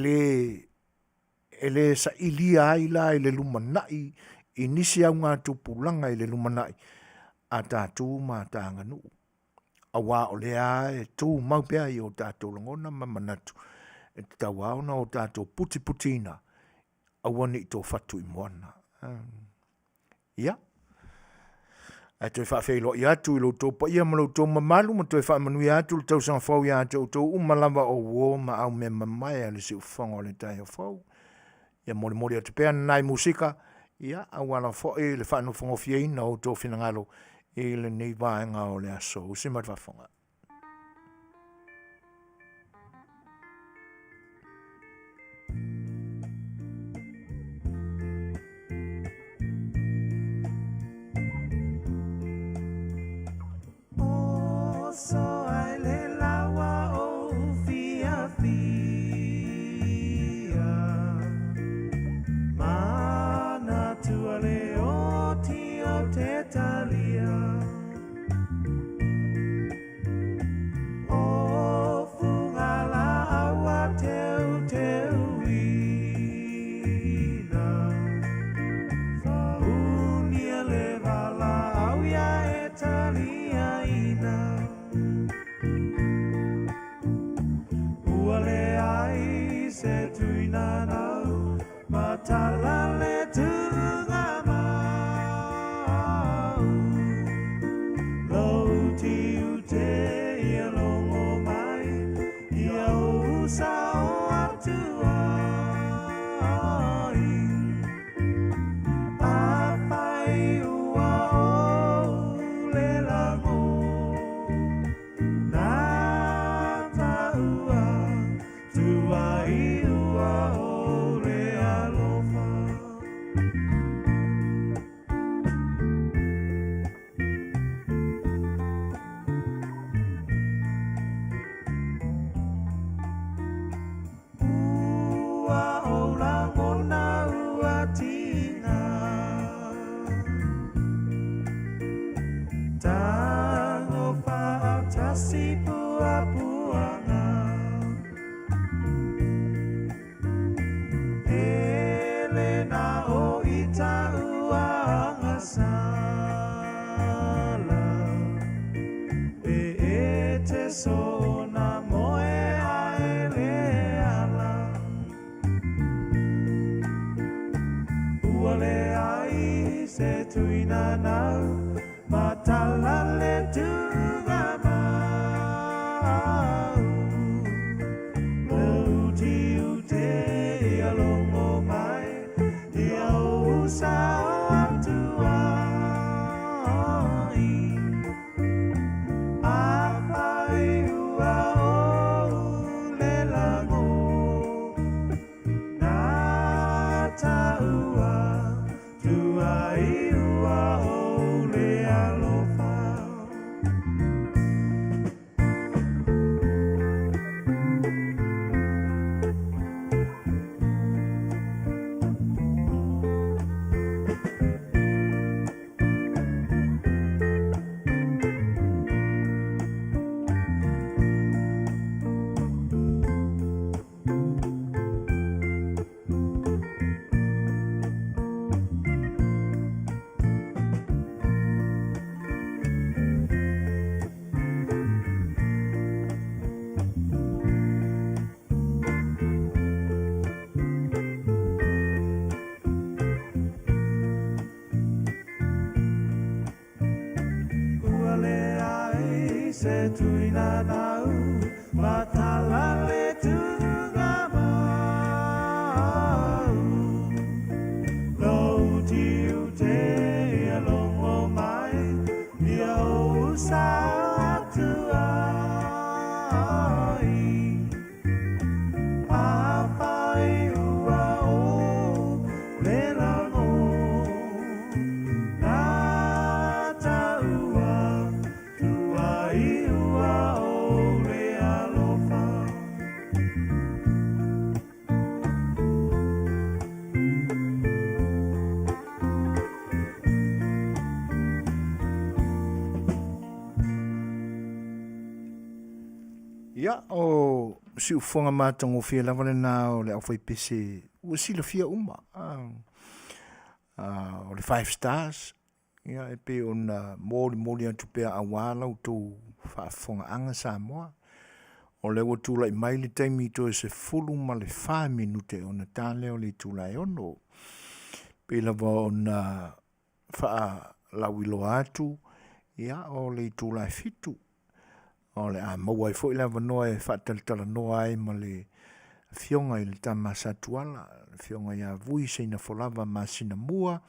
le sailia ai la i le lumanai i nisi augatupulaga i le lumanai a tatou ma ta aganuu, aua o lea lava e tumau pea i o tatou lagona ma manatu e tatau lava ona tatou putiputiina aua ne i tofa i moana. Ia, ae toe faafeiloai atu i lo outou paia ma lo outou mamalu ma toe faamanuia atu le tausaga fou ia te outou uma lava o uo ma aumeamamae a le siufofoga o le taeao fou. Ia molimoli atu pea nai musika aua foi le faanofonofieina o outou finagalo i lenei vaega o le aso. Usi mai le faafofoga. Oso ai le laua o fiafia, manatua le oti o te talia. O fuga la aua teu teuina, faunia le vala au ia e taliaina. Ua leai se tuina nau, matala le tuga mau. Lou tiu te ia longo mai, ia ou sao atu ai. A fai ua ou le lago, nā taua tua i ua o le alofa. Ua ou lagona ua tiga, tago faatasi puapuaga. Ele na o ita ua agasala, e e te sona moe a ele ala. Ua leai se tuina nau, Ia, o siufofoga matagofie lava lena o le aufaipese ua silafia uma. O le Five Stars, ia e pei ona molimoli atu pea aua la outou faafofogaaga Samoa. O lea ua tulai mai le taimi toe 14 minute ona ta lea o le itula e 6:00. E pei lava ona faalauiloa atu, ia o le itula e 7:00 o le a maua ai foi le avanoa e faatalatalanoa ai ma le Afioga i le Tama a Satuala, le Afioga ia Vui Seifolava Masinamua,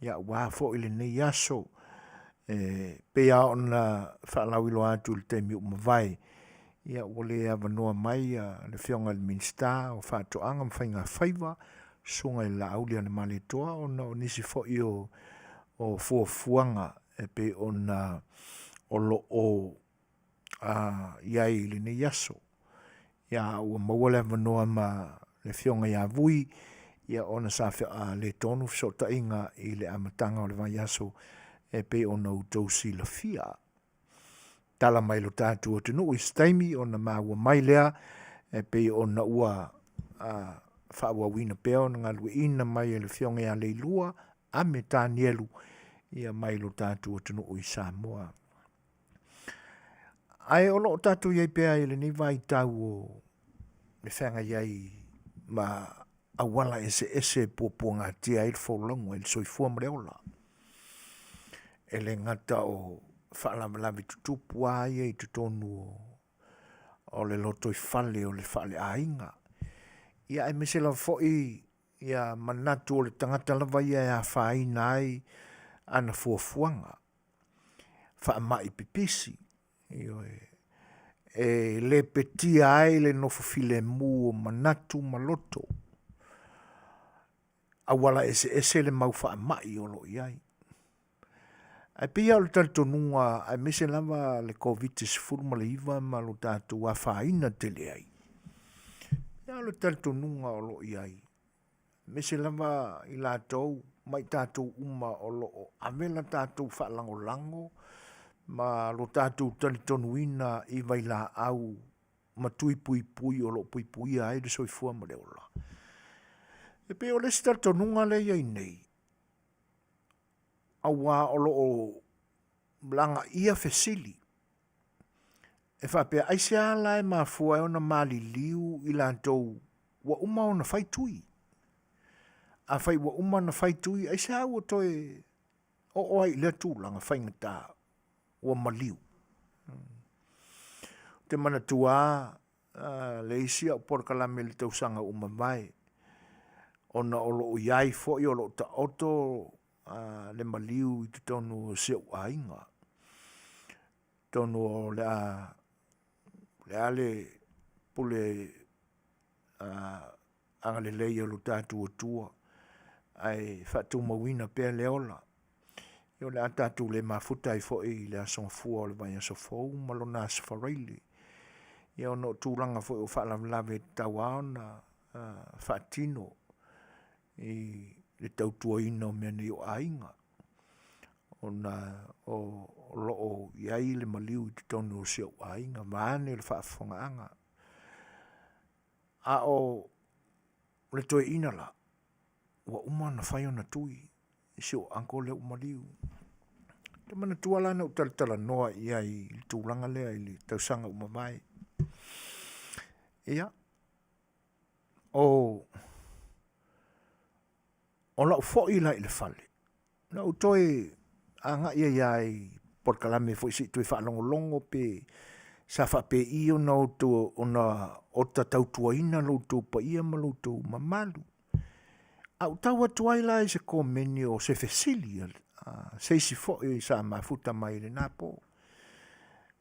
aua foi lenei aso. E pei lava ona faalauiloa atu i le taimi ua mavae, ia ua le avanoa mai le Afioga i le Minisita o Faatoaga ma Faigafaiva, le Susuga i le Laaulialemalietoa ona o nisi foi o fuafuaga e pei ona o lo o i ai i lenei aso. A ua maua le avanoa ma le Afioga ia Vui ona sa faaletonu fesootaiga i le amataga o le vaiaso e pei ona outou silafia. Tala mai lo tatou atunuu i se taimi ona maua mai lea e pei ona ua faaauauina pea ona galueaiina mai e le Afioga ia Leilua Ame Tanielu mai lo tatou atunuu i Samoa. Ae o lo o tatou i ai pea i lenei vaitau o le feagai ai ma auala eseese e puapuagatia ai le folauga i le soifua ma le ola. E le gata o faalavelave tutupu lava ia i totonu o le lotoifale o le faaleaiga, aemaise lava foi manatu o le tagata lava ia e afaina ai ana fuafuaga, faamai pipisi, ioe, e lepetia ai le nofo filemu o manatu ma loto, auala eseese le mau faamai o lo o i ai. Ae pei lava o le talitonuga aemaise lava le Koviti-19 ma lo tatou afaina tele ai, e i ai lava le talitonuga o lo o i ai, aemaise lava i latou ma i tatou uma o lo o ave le tatou faalagolago ma lo tatou talitonuina i vailaau ma tui puipui o lo o puipuia ai le soifua ma le ola. E pei o le isi talitonuga lea e i ai nei, aua o lo o lagaia fesili e faapea, aisea la e mafua ai ona maliliu i latou ua uma ona fai tui? Afai ua uma ona fai tui, aisea ua toe oo ai i lea tulaga faigata ua maliu? Ou te manatua lava le isi au polokalame i le tausaga ua mavae, ona o lo o i ai foi o lo o taoto le maliu i totonu o si ou aiga. Atonu o le a le pule agalelei o lo tatou Atua ae faatumauina pea le ola. Ia o le a tatou le mafuta ai foi i le Aso Gafua o le vaiaso fou ma lona Aso Faraile, ia ona o tulaga foi o faalavelave e tatau lava ona faatino i le tautuaina o mea nei o aiga, ona o lo o i ai le maliu i totonu o si ou aiga vaeane le faafofogaaga. A o le toeaina la, ua uma ona fai ona tui, si ou uncle lea ua maliu. Ou te manatua la na ou talatalanoa i ai i le tulaga lea i le tausaga ua mavae. Ia, o lau foi la i le fale, na ou toe agai ai lava i polokalame foi se i toe faalogologo pe sa faapei ona ota tautuaina lo outou paia ma lo outou mamalu. Ae ou tau atu ai la i se komeni o se fesili a se isi foi sa mafuta mai i lena po.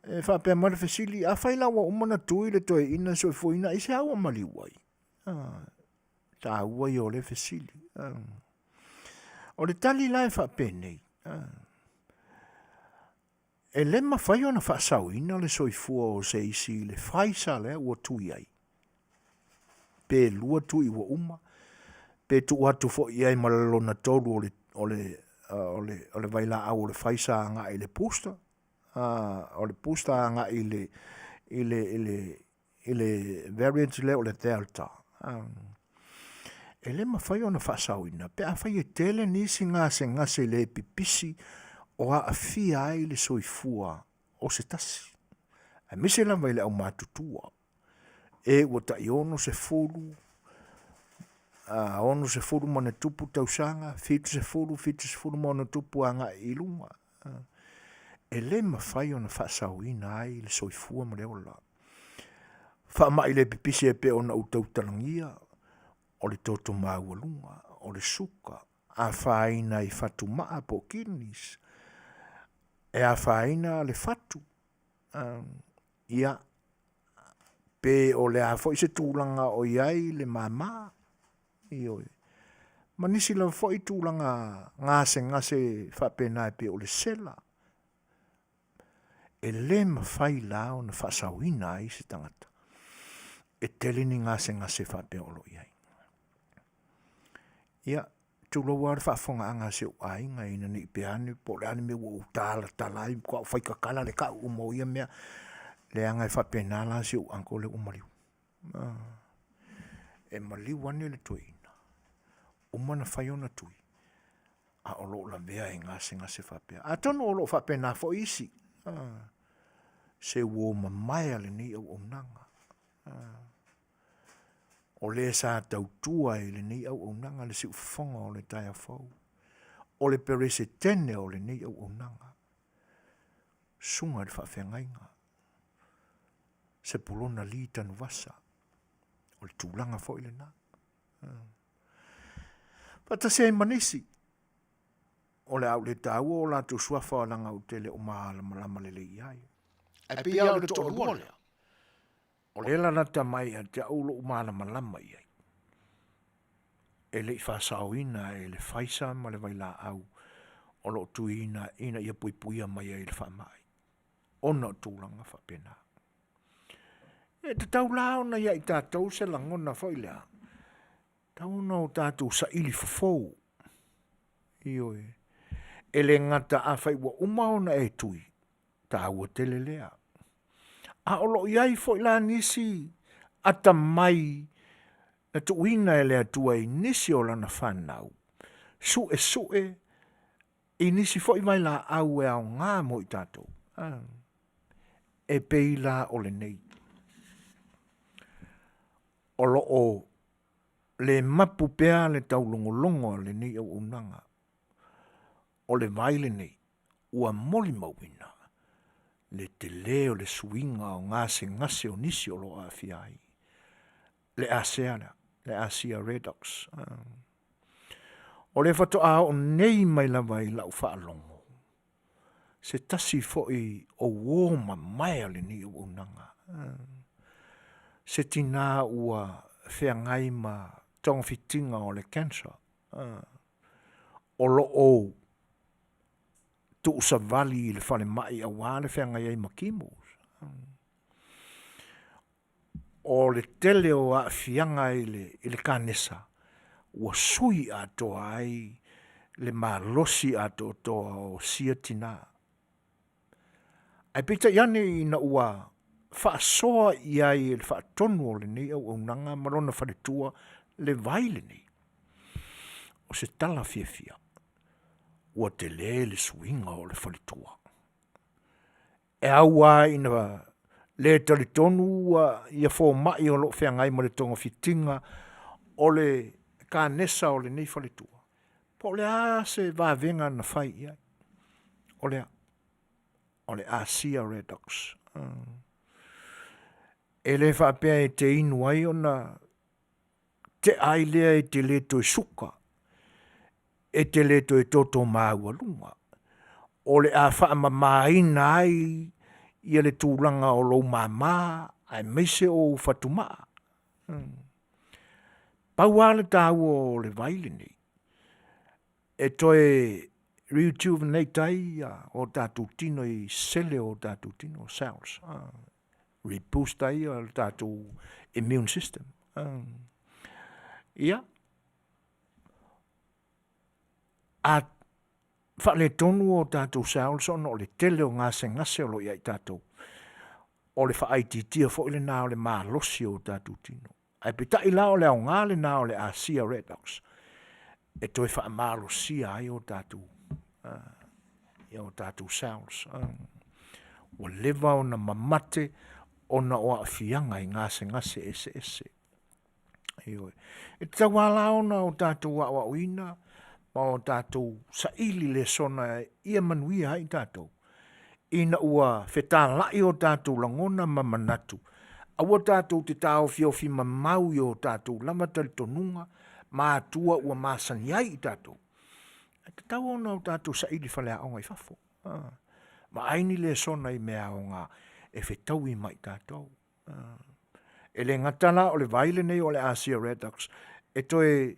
E faapea mai le fesili, afai la ua uma ona tui le toeaina Soifuaina, aisea ua maliu ai? O le taua ia o lea fesili. O le tali la e faapenei, e le mafai ona faasaoina le soifua o se isi i le faisa lea ua tui ai, pe 2 tui ua uma, pe tuu atu foi i ai ma le lona tolu o le vailaau o le Pfizer agai i le booster, o le booster agai i le i le, i le, i le variant lea o le Delta, e le mafai ona faasaoina pe afai e tele nisi gasegase le pipisi o aafia ai le soifua o se tasi, aemaise lava i le aumatutua, e ua tai 60, 60+ tausaga, 70, 70+ agai i luga. E le mafai ona faasaoina ai le soifua ma le ola. Faamai le pipisi e pei ona ou tautalagia, o le toto maualuga, o le suka, afaina i fatumaa po o kidneys, e afaina le fatu, ia, pe o le a foi se tulaga o i ai le mama, ioe, ma nisi lava foi tulaga gasegase faapena e pei o le sela. E le mafai la ona faasaoina ai se tagata e tele ni gasegase faapea o lo o i ai. Ia, tulou lava le faafofogaaga a si ou aiga ina ne i pea ane po o le a le mea ua ou talatala ai matua ou faitatala le tau uma o ia mea, leaga e faapena la si ou uncle lea ua maliu. E maliu ane le toeaina, uma ona fai ona tui, a o lo o lavea i gasegase faapea. Atonu o lo o faapena foi isi, se uo mamae a lenei auaunaga, o le sa tautua i lenei auaunaga le siufofoga o le taeao fou, o le Peresetene o lenei auaunaga, susuga i le Faafeagaiga Sepulona Lee Tanuvasa. O le tulaga foi lena. Faatasi ai ma nisi o le a ou le taua o latou suafa leaga ou te le o malamalama lelei i ai. Ae pei lava o le toalua lea, o lea e lalata mai ia te au lou malamalama i ai, e le i faasaoina e le Pfizer ma le vailaau o lo o tuiina ina ia puipuia mai ai i le faamai, ona o tulaga faapena. E tatau la ona ia i tatou se lagona foi lea, e tatau ona tatou saili fofo, ioe, e le gata afai ua uma ona e tui, taua tele lea, a o lo o i ai foi la nisi atamai na tuuina e le Atua i nisi o lana fanau, suesue i nisi foi vailaau e aoga mo i tatou, e pei la o lenei. O lo o le mapu pea le taulogologo a lenei auaunaga, o le vai lenei ua molimauina le tele o le suiga o gasegase o nisi o lo o aafia ai le asea lea, le asia redox. O le faatoa oo nei mai lava i lau faalogo se tasi foi o uo mamae a lenei auaunaga, se tina ua feagai ma togafitiga o le cancer, o lo o tuusavali i le falemai aua le feagai ai ma kemos. O le tele o aafiaga i le kanesa ua sui atoa ai le malosi atoatoa o sia tina. Ae peitai ane ina ua faasoa i ai e le faatonu o lenei auaunaga ma lona faletua le vai lenei, o se tala fiafia, ua tele le suiga o le faletua. E au lava ina le talitonu fomai o lo o feagai ma le togafitiga o le kanesa o lenei faletua, po o le a se vavega na fai i ai, o le a? O le asia redox. E le faapea e te inu ai ona tea ai lea e te le toe suka, e te le toe toto maualuga, o le a faamamaina ai ia le tulaga o lou mama aemaise o ou fatumaa. Pau lava le taua o le vai lenei, e toe rejuvenate ai o tatou tino i sele o tatou tino, cells, reboost ai le tatou immune system. Ia, a faaletonu o tatou cells ona o le tele o gasegase o lo o ia i tatou, O le faaitiitia foi lena o le malosi o tatou tino. Ae peitai la o le aoga lena o le Asia Redox e toe faamalosia ai o tatou ia o tatou cells. Ua leva ona mamate ona o aafiaga i gasegase eseese. Ioe. E tatau lava la ona o tatou aoaoina ma o tatou saili lesona ia manuia ai tatou ina ua fetalai o tatou lagona ma manatu, aua tatou te taofiofi mamau i o tatou lava talitonuga ma atua ua masani ai tatou, ae tatau ona tatou saili faleaoga i fafo. Vaai ni lesona i mea aoga e fetaui ma tatou. E le gata la o le vai lenei o le Asia Redox e toe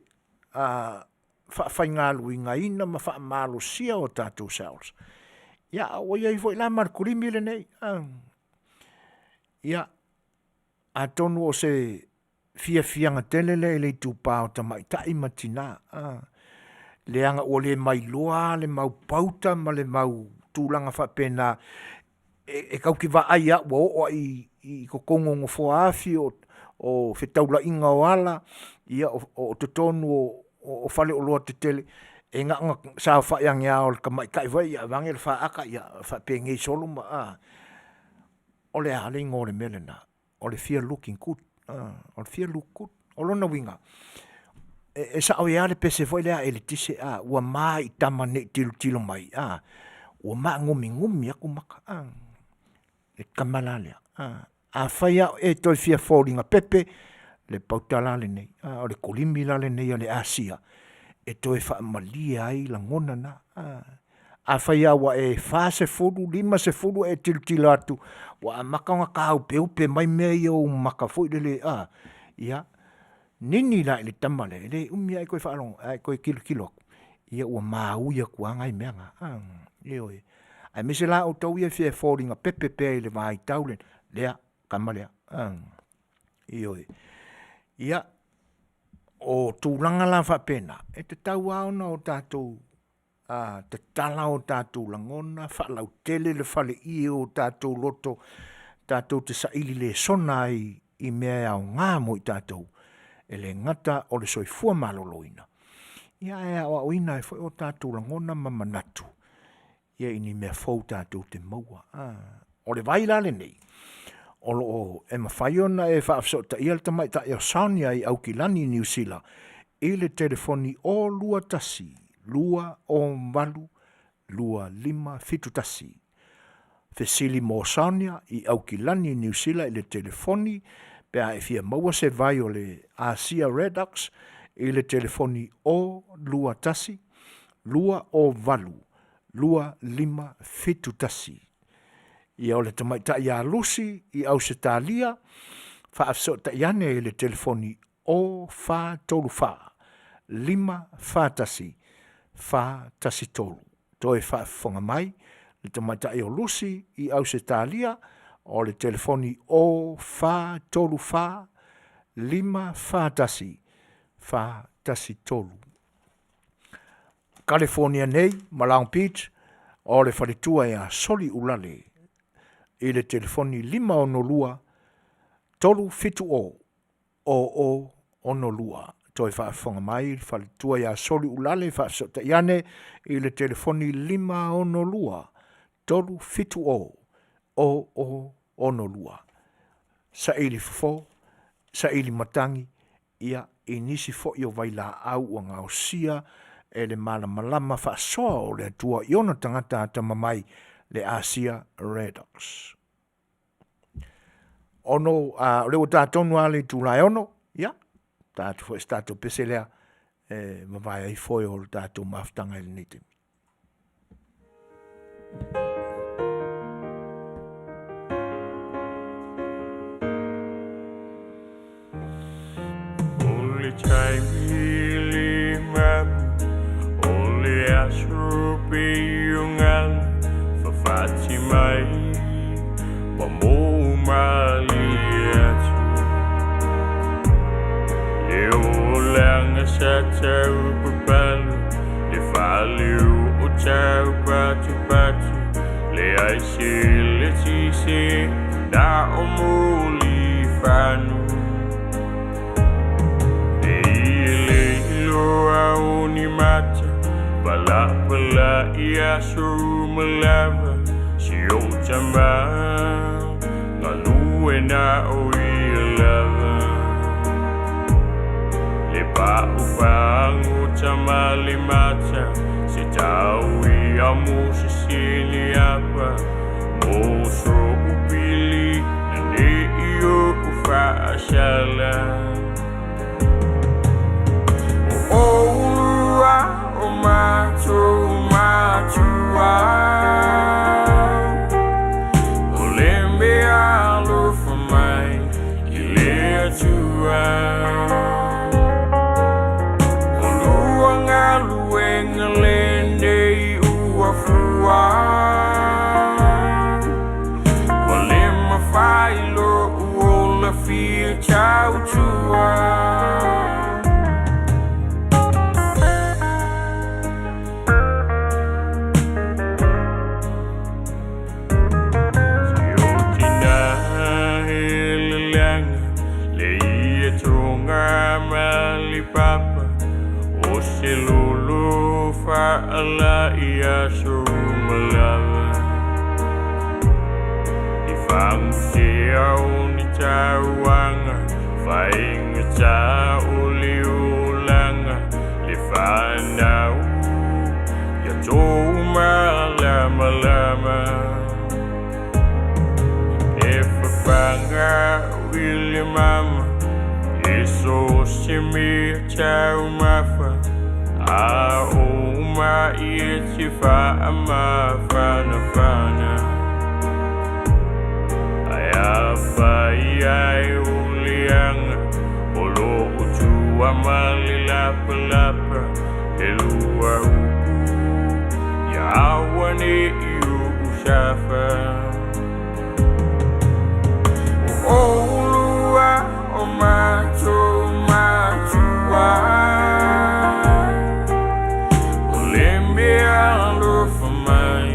faafaigaluegaina ma faamalosia o tatou cells, ia a ua i ai foi la ma le kolimi lenei, ia atonu o se fiafiaga tele lea i le itupa o tamaitai ma tina, leaga ua le mailoa le mau pauta ma le mau tulaga faapena e tatou te vaai lava ua oo lava i totonu o nofoa afi, o fetaulaiga o ala, ia o totonu o faleoloa tetele, e na ona saofai ane lava o le tamaitai foi lea ia aveane le faata faapenei solo ma a… O le a le igoa o le mea lena? O le fia looking good. O le fia look good. O lona uiga, e sao ai lava le pese foi lea a eletise a, ua ma i tama ne i tilotilo mai, ua maagumiugmi atu maka. Le tama la lea, afai lava o e toe fia foliga pepe, le pauta la lenei, o le kolimi la lenei a le Asia e toe faamalie ai lagona na. Afai lava ua e 40, 50 o e tilotilo atu ua amata ona taupeupe mai mea ia i ou maka foi lele a, ia nini la i le tama lea, e le umi lava ae toe faalogo ae toe tilotilo atu, ia ua maui atu lava nai mea na. Ioe, aemaise la outou ia e fia foliga pepe pea i le vaitau lenei, lea, tama lea. Ioe, ia o tulaga la faapena, e tatau lava ona o tatou tatala o tatou lagona, faalautele le faleie o tatou loto, tatou te saili lesona ai i mea e aoga mo i tatou, e le gata o le soifua maloloina, ia ae aoaoina ai foi o tatou lagona ma manatu i ni mea fou tatou te maua. O le vai la lenei, o lo o e mafai ona e faafesootaia le tamaitai o Sonia i Aukilani Niu Sila i le telefoni 021 208 2571. Fesili mo Sonia i Aukilani Niu Sila i le telefoni pe a e fia maua se vai o le Asia Redox i le telefoni 021 208 2571. Ia o le tamaitai ia Lucy i Ausetalia, faafesootai ane i le telefoni 0434 541 413. Toe faafofoga mai, le tamaitai o Lucy i Ausetalia, o le telefoni 0434 541 413. Kalifonia nei ma Long Beach, o le faletua ia Soliulale i le telefoni 562 370 0062. Toe faafofoga mai le faletua ia Soliulale, faafesootai ane i le telefoni 562 370 0062. Saili fofo, saili matagi, ia i nisi foi o vailaau ua gaosia e le malamalama faasoa o le Atua i ona tagata atamamai le Asia Redox. Ono o lea ua ta tonu lava le itula e 6:00, ia ta atu foi i se tatou pese lea e vavae ai foe o le tatou mafutaga i lenei taimi. O le taimi le mamu o le aso pei o galu fafati mai ma mou malie atu. Le olaga sa tau papalu le fale o tau patupatu leai se letise. na o mulifanu. E ile iloa o ni mata, palapala i aso uma lava, si o tama, galue na o ia lava. Le pa'u pagu tama le mata, se tau ia mo sisili apa, mo so upili, na ne i o ufaasala. O olua o matou matua, o le mea alofa mai i le Atua. O lua galuega lenei ua fua, ua le mafai lo'u ola fia tautua. Si o tina heleleaga le ia toga ma le papa, o se lolo fa'ala i aso uma lava. I fagusea o ni tauaga, faigata o le olaga, le fanau ia tou malamalama. E fafaga i le mama, e so se mea taumafa, a o ma'i e te fa'amafanafana. Ae afai ai o leaga, o lo'o tua ma le lapalapa, e lua upu, ia aua ne'i o'u safa. O olua o matou matua, o le mea alofa mai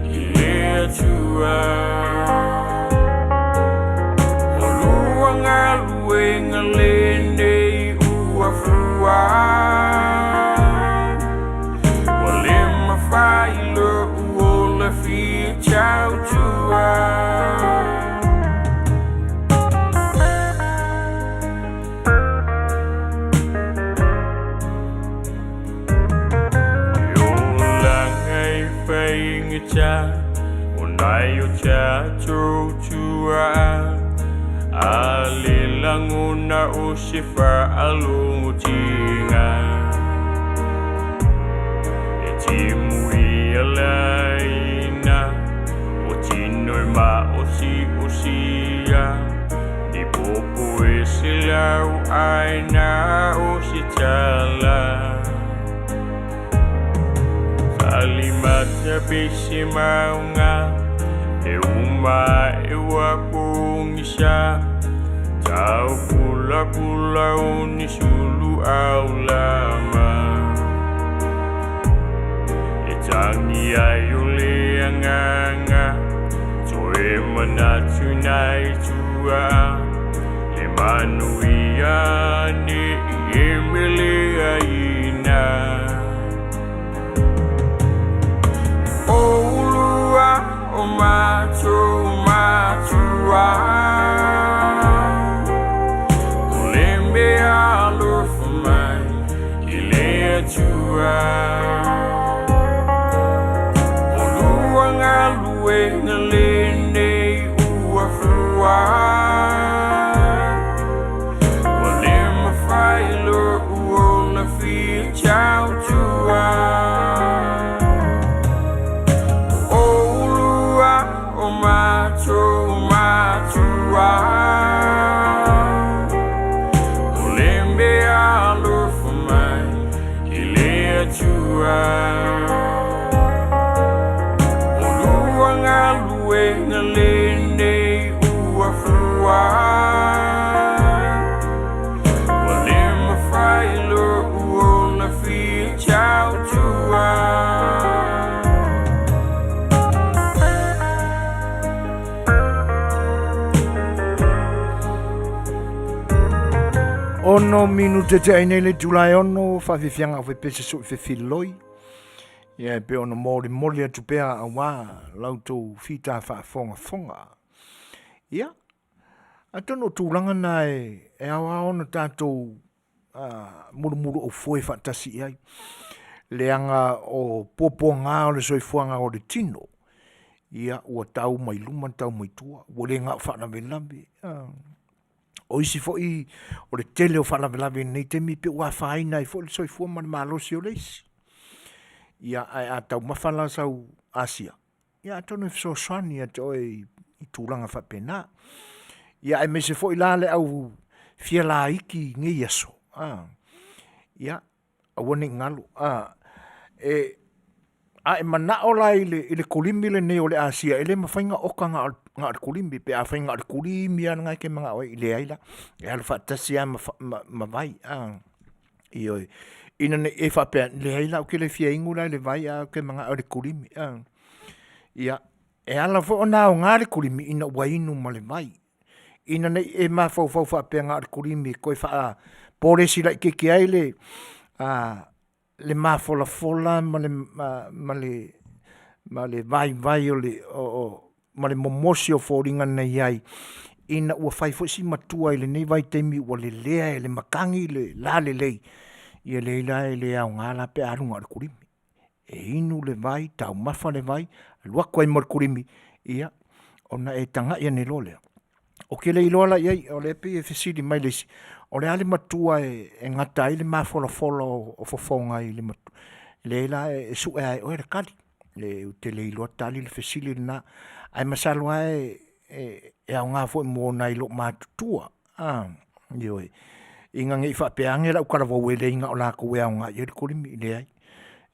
i le Atua. O lua galuega lenei ua fua, ua le mafai lo'u ola fia tautua. E olaga e faigata o nai o tatou tua'a, a le lagona o se fa'alogotiga. E timu ia laina, o tino e ma'osi'osia, ni popo e se lau aina o se tala. Salimata pe se mauga, e uma e ua pogisa, tau pulapula o ni sulu aulama. E tagi ai o le agaga, toe manatu nai tua'a, le manuia ne'i e meleaina. O olua o matou matua, o le mea alofa mai i le Atua. O lua galuega lenei ua fua, ua le mafai lo'u Ono minute te ai nei le itula e ono, faafiafiaga aufaipese soo i fefiloi. Ia e pei ona molimoli atu pea auā la outou fita faafogafoga. Ia, atonu o tulaga na e e ao lava ona tatou mulumuluaufoe faatasi i ai, leaga o puapuaga o le soifuaga o le tino, ia ua tau mai luma tau mai tua, ua le na o faalavelave, o isi foi o le tele o faalavelave i lenei taimi pei ua afaina ai foi le soifua ma le malosi o le isi. Ia ae a taumafa la sau asia, ia atonu e fesoasoani ia te oe i tulaga faapena. Ia aemaise foi la le au fia laiti i nei aso, ia aua ne i galo, a e manao la i le kulimi lenei o le asia, e le mafai ona oka na o le kulimi pe afai na o le kulimi lava lena e te manao ai, leai la, e alu faatasi lava ma vai. Ioe, ina ne i e faapea, leai la ou te le fia inu la i le vai ae ou te manao i le kulimi. Ia, e ala foi ona aoga le kulimi ina ua inu ma le vai, ina ne i e mafaufau faapea na o le kulimi e toe faapolesi laitiiti ai le mafolafola ma le vaivai ma le mimosi o foliga na i ai ina ua fai foi si matua i lenei vaitaimi ua lelea e le matagi le lalelei, ia leai la e le aoga la pe a alu na o le kulimi. E inu le vai, taumafa le vai, alu atu ai ma le kulimi, ia ona e tagai ane loa lea. Ou te le iloa la i ai, o lea e pei e fesili mai le isi, o le a le matua e gata ai le mafolafola o fofoga i le matua? Leai la e sue lava e oe le tali. Ou te le iloa tali le fesili lena, ae masalo lava e aoga foi mo nai loomatutua, ioe, ina ne i faapea ane le autalavou e leai na o latou e aoga i ai le kulimi, leai,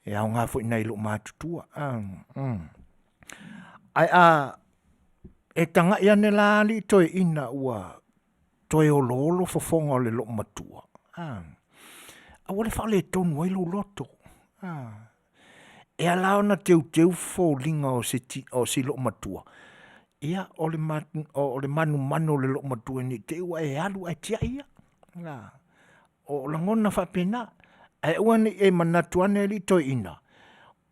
e aoga foi i nai loomatutua. Ae a e tagai ane la alii toeaina ua toe oloolo fofoga o le loomatua, aua le faaletonu ai lou loto. E ala ona teuteu foliga o si loomatua, ia o le manumanu o le loomatua ne i te i ua e alu ae tiai ia. O lagona faapena, ae aua ne i e manatu ane alii toeaina,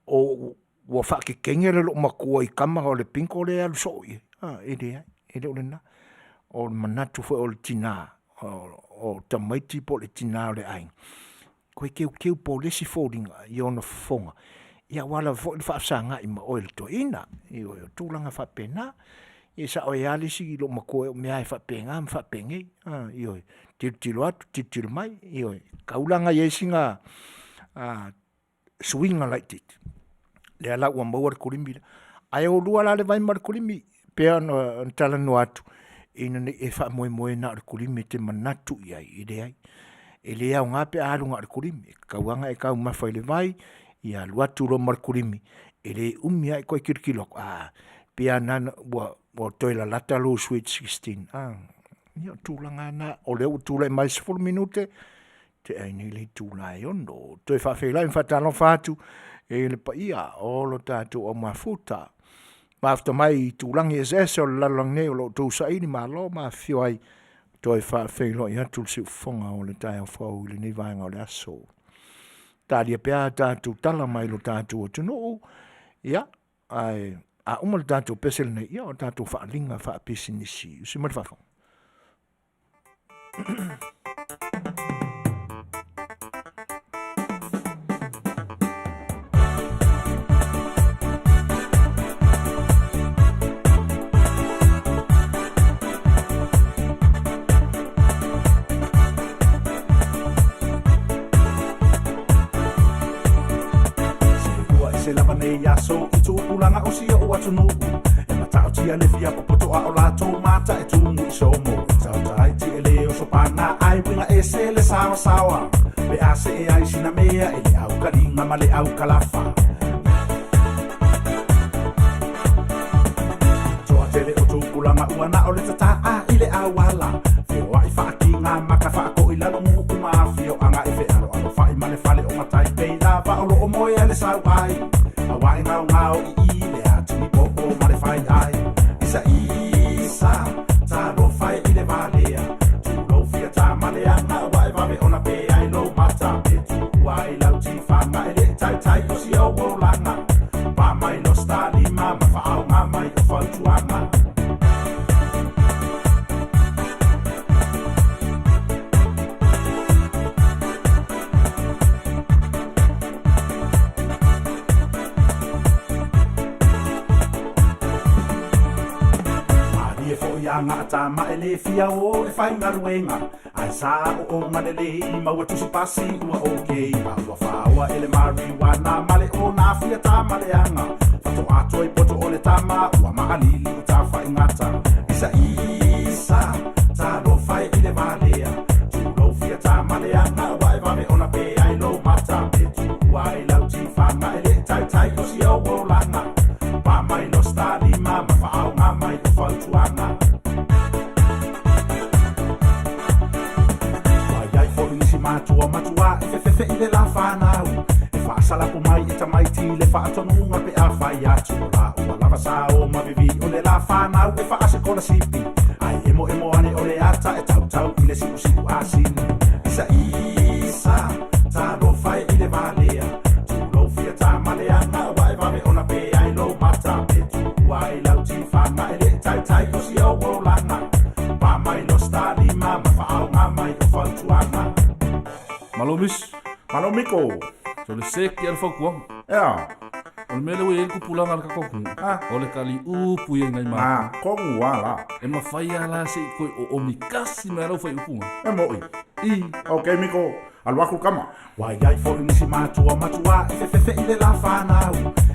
ua faakekege le loomatua i tama o le pito lea e alu soo i ai, e leai, e le o lena. O le manatu foi o le tina, o tamaiti po o le tina o le aiga, toe teuteu polesi foliga i ona fofoga ia aua lava foi le faafesagai ma oe le toeaina. Ioe, o tulaga faapena. E sao ai lava le isi loomatua e oo mai lava e faapena ma faapenei, ioe, tilotilo atu tilotilo mai, ioe, tau la ona i ai sina suiga laitiiti, lea la ua maua le kulimi lea. Ae o lua la le vai ma le kulimi, pei ona talanoa atu, ina ne i e faamoemoe na o le kulimi e te manatu i ai, e leai. E le aoga pe a alu na o le kulimi, e tatau lava ona e taumafa i le vai, ia alu atu loa ma le kulimi, e le umi lava e toe tilotilo atu, a, pei lava na ua toe lalata lou sweet sixteen. Ia o tulaga lava na, o lea ua tulai mai 10 minute tea ai nei le itula e 6:00. Ou te faafeiloai ma faatalofa atu i le paia o lo tatou au mafuta, mafuta mai i itulagi eseese o le lalolagi nei o lo o outou sailimalo ma afifio ai. Toe faafeiloai atu le siufofoga o le taeao fou i lenei vaega o le aso. Talia pea a tatou tala mai lo tatou atunuu, ia, ae a uma le tatou pese lenei, ia o tatou faaaliga faapisinisi. Usi mai le faafofoga. Ua ese lava nei aso i tupulaga o si o'u atunuu E matautia le fia popoto a o latou mata e tumu i somo I tautai e le oso pana ai uiga ese le saoasaoa Pe a see ai sina mea e le aukaliga ma le aukalafa Toatele o tupulaga ua na o le tata'a i le auala Feoa'i faakiga maka faakoi lalo nuu ma afioaga e fealoalofa'i ma le fale o matai pei lava o loo moea le sauai Auā e gaogao i i le atigi popo ma le fai ai Isa isa talofa e i le valea Tulou fia tamaleaga ua e tifaga a tama e le fia o e faigaluega ae sa aoaoga lelei maua tusi pasi ua okay a ua faoa e le marijuana ma le ona fia tama leaga faatoa toe poto o le tama ua maʻalili i tafaigata isa isa talofa e i le valea tulou fia tama leaga ua e vave ona pe ai lou mata pe tuua ai lau tifaga e le taitai o si ou olaga pa mai lo stalima ma faaoga mai o fautuaga Ua iai foi nisi matua matua e fefefeʻi le la fanau e faasalapo mai e tamaiti le faatonuga pe a fai atu o laua lava sa o ma vivi o le la fanau e faasekolasipi ae emoemo ane o le ata e tautau i le siusiu asini isa isa talofa e i le valea tulou fia tama leaga ua e vave ona pe ai lou mata pe tuua ai lau tifaga e le taitai o si ou olaga pa mai lo stalima ma faaoga mai o fautuaga Malo Miss. Malo Miko. So le seki ale fautuaga. Ea. O le mea lea ua i ai le tupulaga a le tatou atunuu, Ah. o le taliupu ia i nai matou. Ah, kogu a la. E mafai lava la se i toe oomi kasi mai a lau faaiupuga. E moʻi. I. Ok Miko, alu atu kama. Ua iai foi nisi matua matua e fefefeʻi le la fanau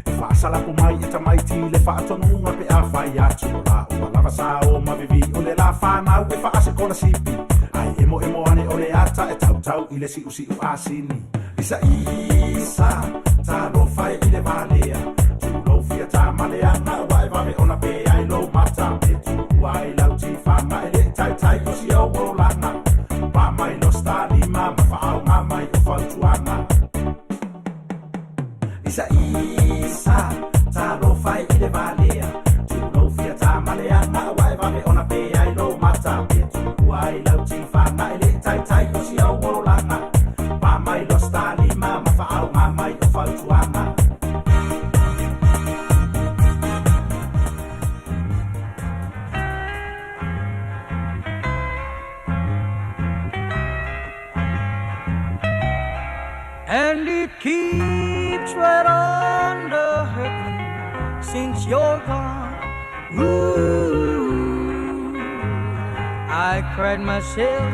e faasalapo mai e tamaiti le faatonuga pe a fai atu o laua lava sa o ma vivi o le la fanau e faasekolasipi ae emoemo ane o le ata e tautau i le siusiu asini isa isa talofa e i le valea tulou fia tama leaga ua e vave ona pe ai lou mata pe tuua ai lau tifaga e le taitai o si ou olaga pa mai lo stalima ma faaoga mai o fautuaga isa isa talofa e i le valea tulou fia tama leaga ua e vave ona pe ai lou mata pe tuua ai lau tifaga e le taitai o si ou olaga pa mai lo stalima ma faaoga mai o fautuaga And it keeps right on the hurting since you're gone. Ooh, I cried myself.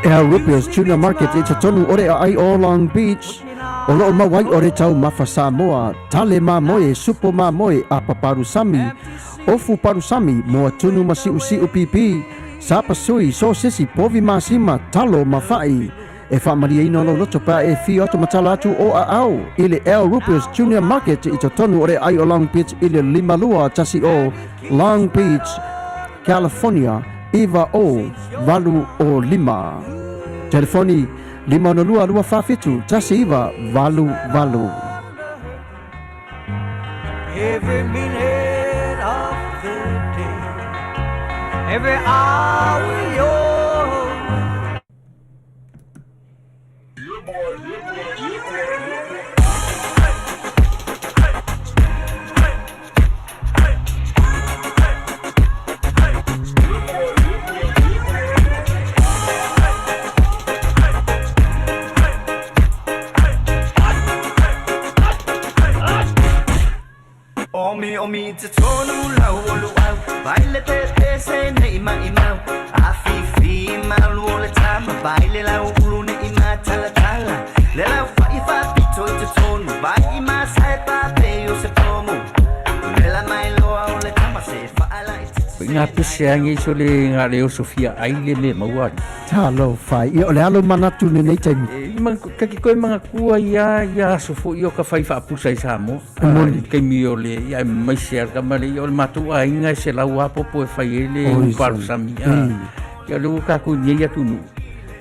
El Rupio's Tuna Market i totonu o le aai o Long Beach. O loo mau ai o le taumafa Samoa, tale mamoe, supo mamoe, apa parusami, ofu parusami, moa tunu ma siusiu pipi, sapa sui, sosesi, povi masima, talo ma fa'i. E faamalieina lou loto pe a e afio atu ma tala atu o aao i le El Rupio's Junior Market i totonu o le aai o Long Beach i le 5210 Long Beach, California 90805. Telefoni 562 247 1988. Every minute of the day, every hour you're Omi omi te tonu lau o luau Baile te pese nei maimau Afifi malu o le tama Baile lau ulu nei matala tala Le lau fai fa pito i te tonu Vai i masai pa pe o se pomu Le la mai loa o le tama se faala i te Nga pese angi so le nga le oso fia ai le me maua. Talofa. Ia, o le a lou manatu i lenei taimi? E, ma, ka ki koe manatua ia, ia aso foi o ka fai faapusa i Samoa. E moni. I le taimi o le, ia e maise a le tama le, ia o le matou aiga e selau a popo e fai ai le Oi, uparusami. A, ia o lea ua tatou i nei atunuu.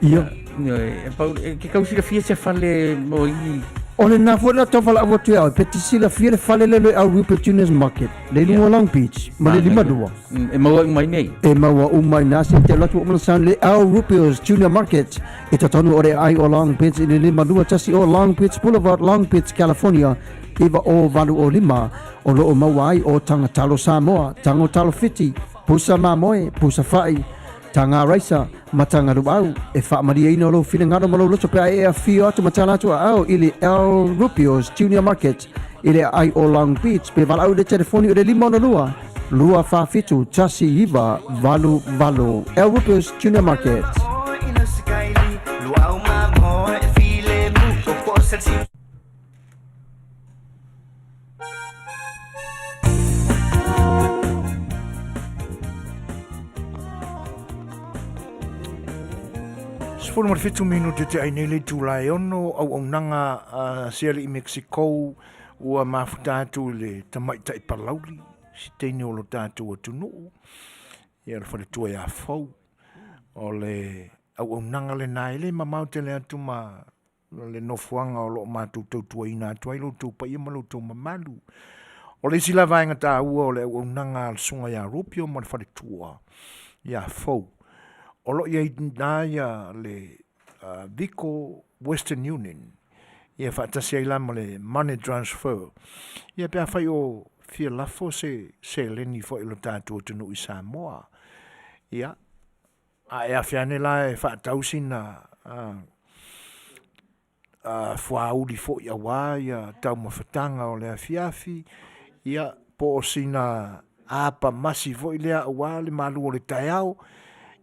Ia. E, pau, e ke tau silafia se fale mo i. O lena foi la tau valaau atu ia oe, pe te silafia le fale lea le au Rupert Juniors Market, le i luga o Long Beach, ma le 52. E maua uma i nei. E maua uma i na se te alu atu ua mana le au Rupio's Junior Market i totonu o le aai o Long Beach i le 52 o Long Beach Boulevard, Long Beach, California 90805. O lo o maua ai o taga talo Samoa, tago talo Fiti, pusa mamoe, pusa fa'i, taga raisa, ma taga luau. E faamalieina lou finagalo ma lou loto pe a e afio atu ma tala atu aao i le El Rupio's Junior Market i le aai o Long Beach pe valaau i le telefoni o le 562 247 1988. El Rupio's Tuna Market. 17 minute te ai nei le itula e ono auaunaga a se alii Mexico ua mafuta atu i le tamaitai palauli se teine o lo tatou atunuu ia le faletua ia Fou o le auaunaga lena e le mamao tele atu ma le nofoaga o lo o matou tautuaina atu ai lo outou paia ma lo outou mamalu. O le isi la vaega taua o le auaunaga a le susuga ia Rupio ma le faletua ia Fou, o lo o i ai na ia le Vico Western Union, ia faatasi ai la ma le money transfer. Ia pe afai o fia lafo se seleni foi i lo tatou atunuu i Samoa, ia, a e afe ane la e faatau sina fuauli foi aua ia taumafataga o le afiafi, ia po o sina apamasi foi lea aua le malu o le taeao,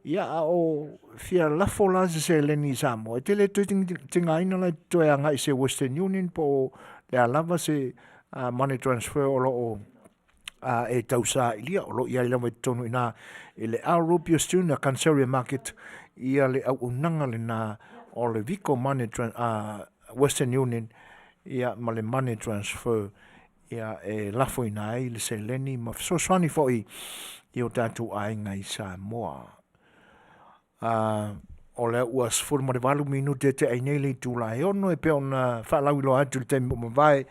ia a o fia lafo la se seleni i Samoa, e te le toe tigaina la e te toe agai i se Western Union po o le a lava se money transfer o lo o e tausailia, o lo o i ai lava i totonu i ina i le Al Rupius Tuna Canceria Market ia le auaunaga lena o le Vico Money Western Union ia ma le money transfer ia e lafoina ai le seleni ma fesoasoani foi i o tatou aiga i Samoa. O lea ua 18 minute e tea ai nei le itula e 6 e pei ona faalauiloa atu i le taimi ua mavae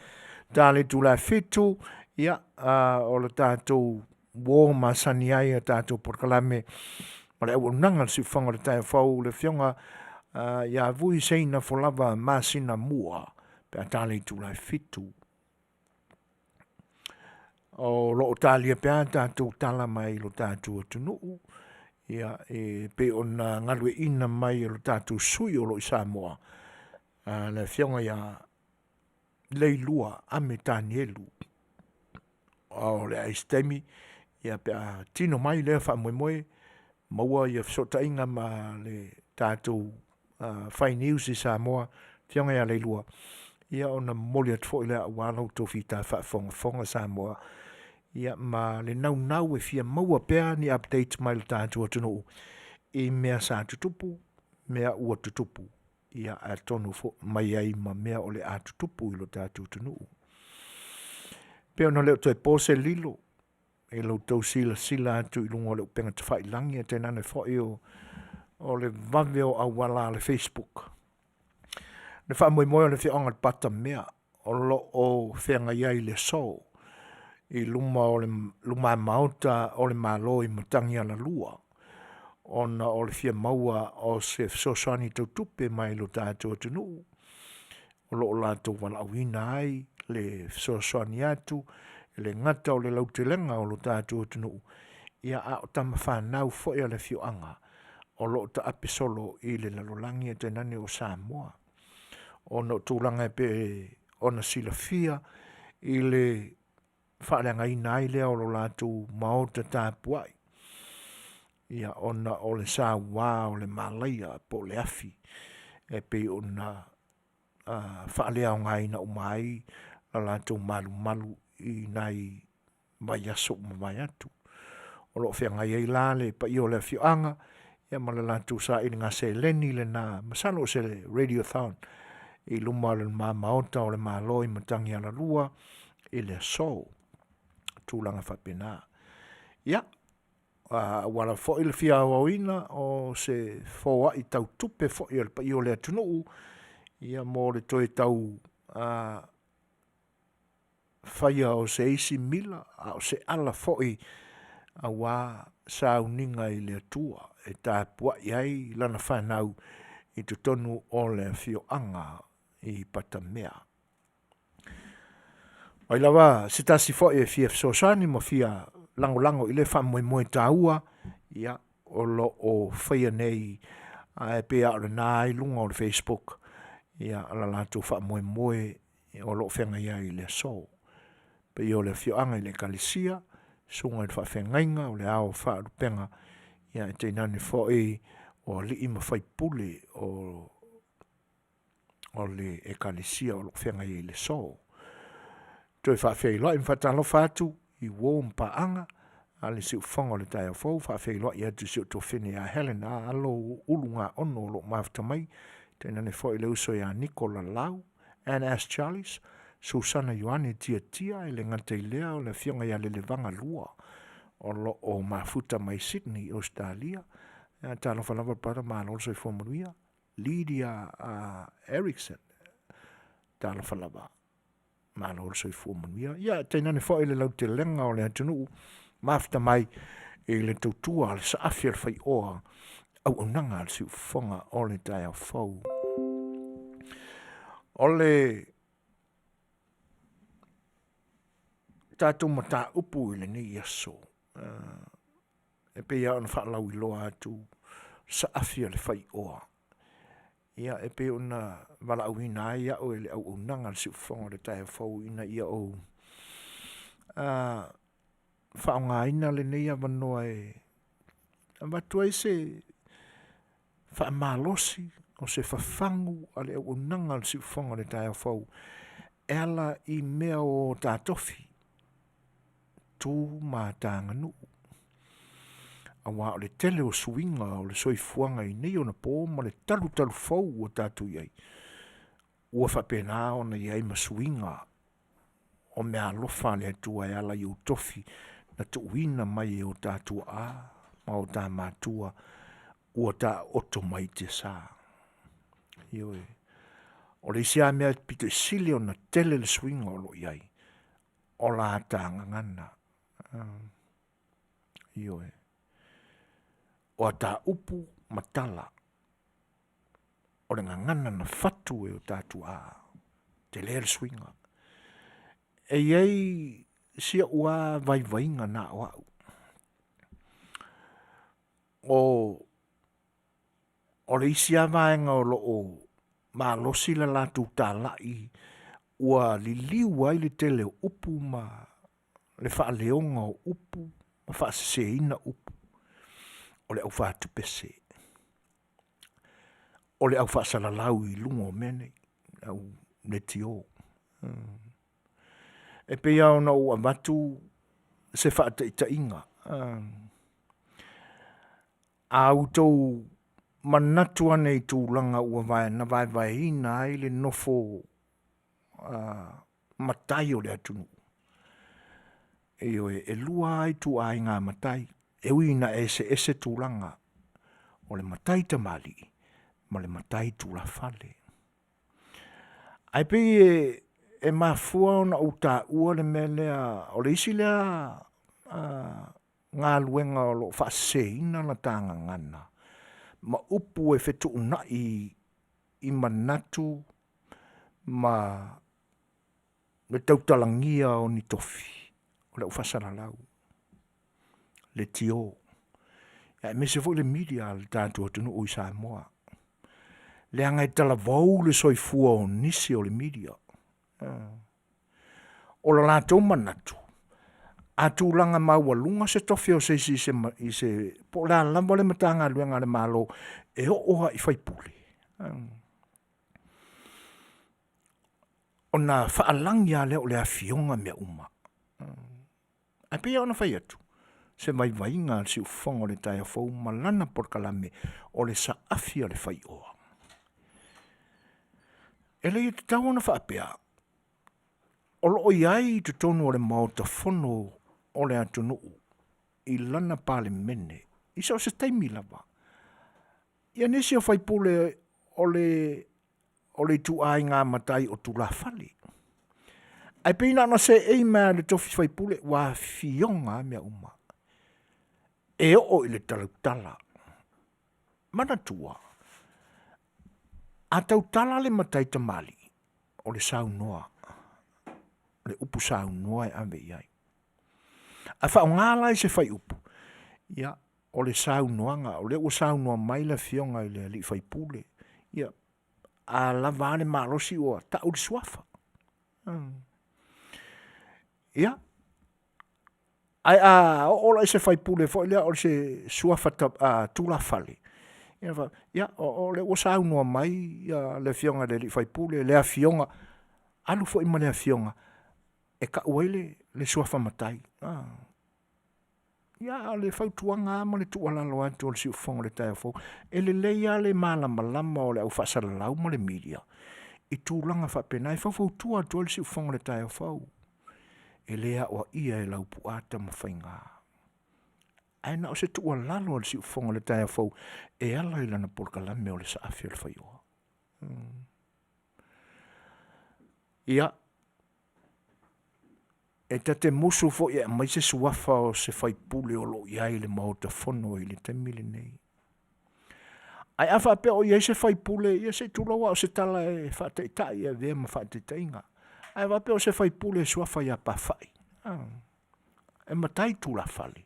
ta le itula e 7 ia o le tatou uo masani ai a tatou polokalame ma le auaunaga a le siufaga o le taeao fou le afioga ia Vui Seina Folava masina mua pe a ta le itula e 7. O lo o talia pea tatou tala mai lo tatou atunuu, ia e pei ona galueaiina mai e lo tatou sui o lo o i Samoa, le afioga ia Leilua Ame Tanielu. O le a i se taimi, ia pe a tino mai lea faamoemoe, maua ia fesootaiga ma le tatou fai news i Samoa, afioga ia Leilua, ia ona momoli atu foi lea aua la outou fita faafogafoga Samoa, ia ma le naunau e fia maua pea ni updates mai le tatou atunuu i mea sa tutupu, mea ua tutupu, ia atonu foi mai ai ma mea o le a tutupu i lo tatou atunuu. Pei ona le o toe po se lilo i lo outou silasila atu i luga o le upega tafailagi, ae tainane foi o le vave o auala a le Facebook. Le faamoemoe o le afioaga o le Patamea o lo o feagai ai i le aso i luma o le lumamaota o le Malo i Matagialalua ona o le fia maua o se fesoasoani tau tupe mai lo tatou atunuu o lo o latou valaauina ai le fesoasoani atu e le gata o le lautelega o lo tatou atunuu, ia a o tama fanau foi a le afioaga o lo o taape solo i le lalolagi ae tainane o Samoa ona o tulaga e pei ona silafia i le faaleagaina ai lea o lo latou maota tapuai ia ona o le saua o le malaia po o le afi e pei ona faaleaogaina uma ai la latou malumalu i nai vaiaso ua mavae atu. O lo o feagai ai la le paia o le afioaga ia ma le latou sailiga seleni lena, masalo o se radiothon i luma o le luma maota o le Malo i Matagialalua i le aso. Tulaga faapena. Ia, ua lava foi le fia aoaoina o se foai tau tupe foi a le paia o le atunuu ia mo le toe tau faia o se isi mila a o se ala foi aua sauniga i le Atua e tapuai ai lana fanau i totonu o le afioaga i Patamea. O ai lava se tasi foi e fia fesoasoani ma fia lagolago i lea faamoemoe taua, ia, o lo o faia nei ae pei lava o lena i luga o le Facebook ia la latou faamoemoe o lo o feagai ai i le aso. Paia o le afioaga i le Ekalesia, Susuga i le Faafeagaiga o le Ao o Faalupega, ia ae tainane foi o alii ma faipule o le Ekalesia o lo o feagai ai i le aso. Toe faafeiloai ma faatalofa atu i uo ma paaga a le siufofoga o le taeao fou, faafeiloai atu i si ou tuafafine ia Helen Alo Ulugaono o lo o mafuta mai, tainane foi le uso ia Niko Lalau, Ann S. Charles, Susana Ioane Tiatia, e le gata i lea o le afioga ia Lelevaga Lua o lo o mafuta mai Sydney, Ausetalia. Ia talofa lava brother, malo le soifua manuia. Lydia Erickson, talofa lava, malo le soifua manuia. Ia tainane foi le lautelega o le atunuu mafuta mai i le tautua a le saafi a le faioa auaunaga a le siufofoga o le taeao fou. O le tatou mataupu i lenei aso, e pei lava ona faalauiloa atu saafi a le faioa. Ia e pei ona valaauina ai au e le auaunaga a le siufofoga o le taeao fou ina ia ou faaaogaina lenei avanoa e avatu ai se faamalosi o se fafagu a le auaunaga a le siufofoga o le taeao fou e ala i mea o ta tofi, tu ma ta aganuu. Aua o le tele o suiga o le soifuaga i nei ona po ma le talutalufou ua tatou i ai, ua faapena ona i ai ma suiga o meaalofa a le Atua e ala i ou tofi na tuuina mai e o ta tuaa ma o ta matua ua taooto mai i tiasa. Ioe. O le isi lava mea aupito sili ona tele le suiga o lo o i ai, o la ta gagana. Ioe. O a ta upu ma tala, o le gagana na fatu e o ta tuaa, tele le suiga. E i ai si ou lava vaivaiga na o au, o le isi lava vaega o lo o malosi le latou talai ua liliu ai le tele o upu ma le faaleoga o upu ma faaseseina upu, o le aufatupese, o le aufaasalalau i luga o mea nei, le au leitio. E pei lava ona ou avatu se faataitaiga, a outou manatu ane i tulaga na vaevaeina ai le nofo matai o le atunuu, ioe, e lua lava ituaiga matai, e ui ina eseese tulaga, o le matai tamalii ma le matai tulafale. Ae pei e mafua ona ou taua le mea lea, o le isi lea galuega o lo o faaseseina la ta gagana ma upu e fetuunai i manatu ma le tautalagia o ni tofi, o le aufaasalalau, leitio, aemaise foi le media a le tatou atunuu i Samoa, leaga e talavou le soifua o nisi o le media. O le latou manatu, a tulaga maualuga se tofi o se isi i se po o le a lava le Matagaluega a le Malo e oo lava i sui usufono, ona faalagi lava lea o le afioga mea uma. Ae pei lava ona fai atu, o se vaivaiga o le siufofoga o le taeao fou ma lana polokalame o le saafi a le faioa. E le tatau ona faapea, o lo o i ai i totonu o le Maota Fono o le atunuu i lana Palemene i so o se taimi lava nisi o faipule o le ituaiga matai o tulafale, ae pei na ona seei mai lava i le tofi faipule ua afioga lava mea uma, e oo i le tautala. Manatua, a tautala le matai tamalii, o le saunoa, o le upu saunoa e ave i ai. A faaaoga la i se fuaiupu, ia, o le saunoaga, o lea ua saunoa mai le Afioga i le sui usufono, ia, a lava a le malosi ua tau le suafa. Ia, Ae a oo la i se faipule foi lea o se suafa tulafale, ia ona faapea, ia o lea ua saunoa mai le Afioga i le sui usufono le Afioga, alu foi ma le Afioga e tau ai le suafa matai. Ia a o le fautuaga lava ma le tuualalo atu a le siufofoga i le taeao fou, e lelei lava le malamalama o le au faasalalau ma le media i tulaga faapena e faufautua atu ai le siufofoga i le taeao fou. E le aoaia e Laupua Tamafaiga, ae na o se tuualalo a le siufofoga i le taeao fou e ala i lana polokalame o le Saafi o le Faioa. Ia, e ta te musu foi e aumai se suafa o se faipule o lo o i ai i le Maota Fono i le taimi lenei. Ae a faapea o i ai se faipule, ia se i tulou lava o se tala e faataitai e avea ma faataitaiga. Ae faapea o se faipule e suafa ia Pafa'i, e matai tulafale,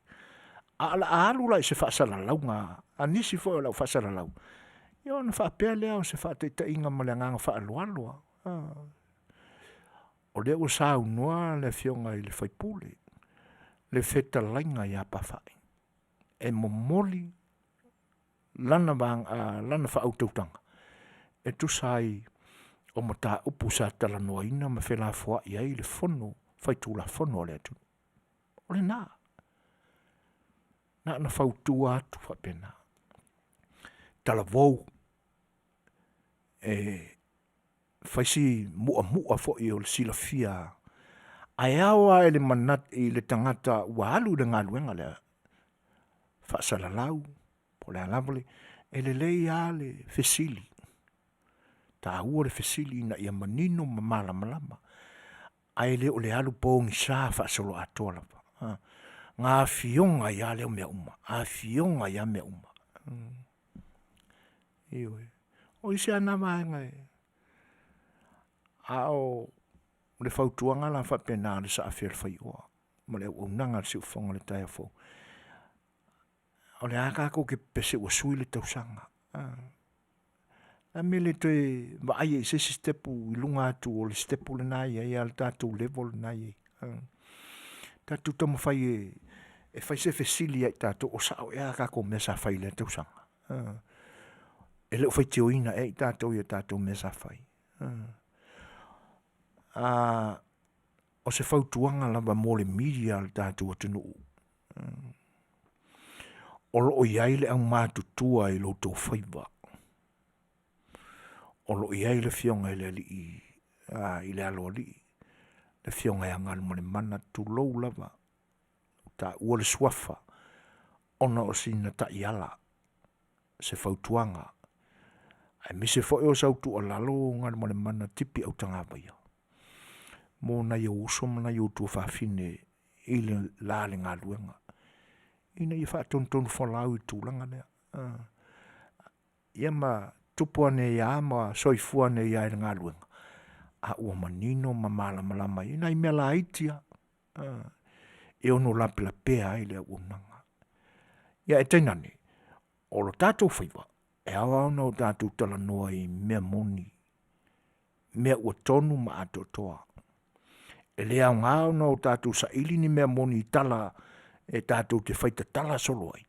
a o le a alu la i se faasalalauga a nisi foi o le au faasalalau, ia ona faapea lea o se faataitaiga ma le agaga faaaloalo lava. O lea ua saunoa le Afioga i le sui usufono, le fetalaiga ia Pafa'i, e momoli lana faautautaga e tusa ai o mataupu sa talanoaina ma felafoai ai le Fono Faitulafono a le atunuu. O lena, na ona fautua atu faapena, talavou, e fai si muamua foi o le silafia, ae ao lava i le tagata ua alu i le galuega lea, faasalalau po o le a lava le… e lelei lava le fesili, e taua le fesili ina ia manino ma malamalama, ae le o le alu pogisa faasoloatoa lava. Na afioga ai lava lea o mea uma, afioga ai lava mea uma. Ioe. O isi lava na vaega, a o le fautuaga la faapena a le Saafi o le Faioa ma le auaunaga a le siufofoga i le taeao fou, o lea lava tatou te pepese ua sui le tausaga, a. O le a le mea e le toe vaai ai i se isi sitepu i luga atu o le sitepu lena e i ai a le tatou level lena e i ai. Tatou taumafai e fai se fesili ia i tatou, o sao ea a tatou mea sa fai i lea tausaga? E le o faitioina ea tatou i a tatou mea sa fai? O se fautuaga lava mo le media a le tatou atunuu, o lo o i ai le aumatutua i lo outou faiva, o lo o i ai le Afioga i le alii, i le Aloalii, le Afioga ia Galumalemana, tulou lava, ua taua le suafa ona o sina taiala, se fautuaga, aemaise foi o sau tuualalo Galumalemana Titi Autagavaia, mo nai ou uso ma nai ou tuafafine i le la o le galuega, ina ia faatonutonu folau i le tulaga lea. Ia ma tupu ane ai lava ma soifua ane ai lava i le galuega, a ua manino ma malamalama i nai mea laiti lava e ono lapelapea ai le auaunaga. Ae tainane, o lo tatou faiva, e ao lava ona tatou talanoa i mea moni, mea ua tonu ma atoatoa. E le aoga ona tatou saili ni mea moni i tala e tatou te faitatala solo ai,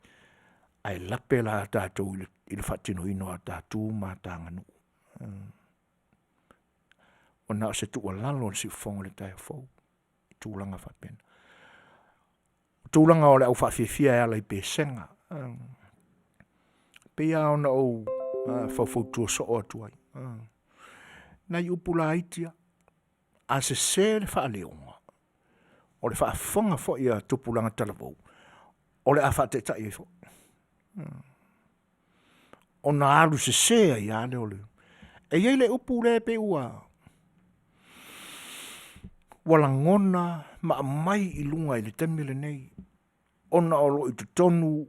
ae lape la tatou i le faatinoina o a ta tu ma ta aganuu. Ua na o se tuualalo a le siufofoga i le taeao fou i tulaga faapena. O tulaga o le aufaafiafia e ala i pesega, e pei lava ona ou faufautua soo atu ai, nai upu laiti lava, a sese le faaleoga, o le faafofoga foi a tupulaga talavou, o le a faataitai ai foi. Ona alu sese ai lava lea o le… E i ai le upu lea pei ua lagona ma aumai i luga i le taimi lenei ona o lo o i totonu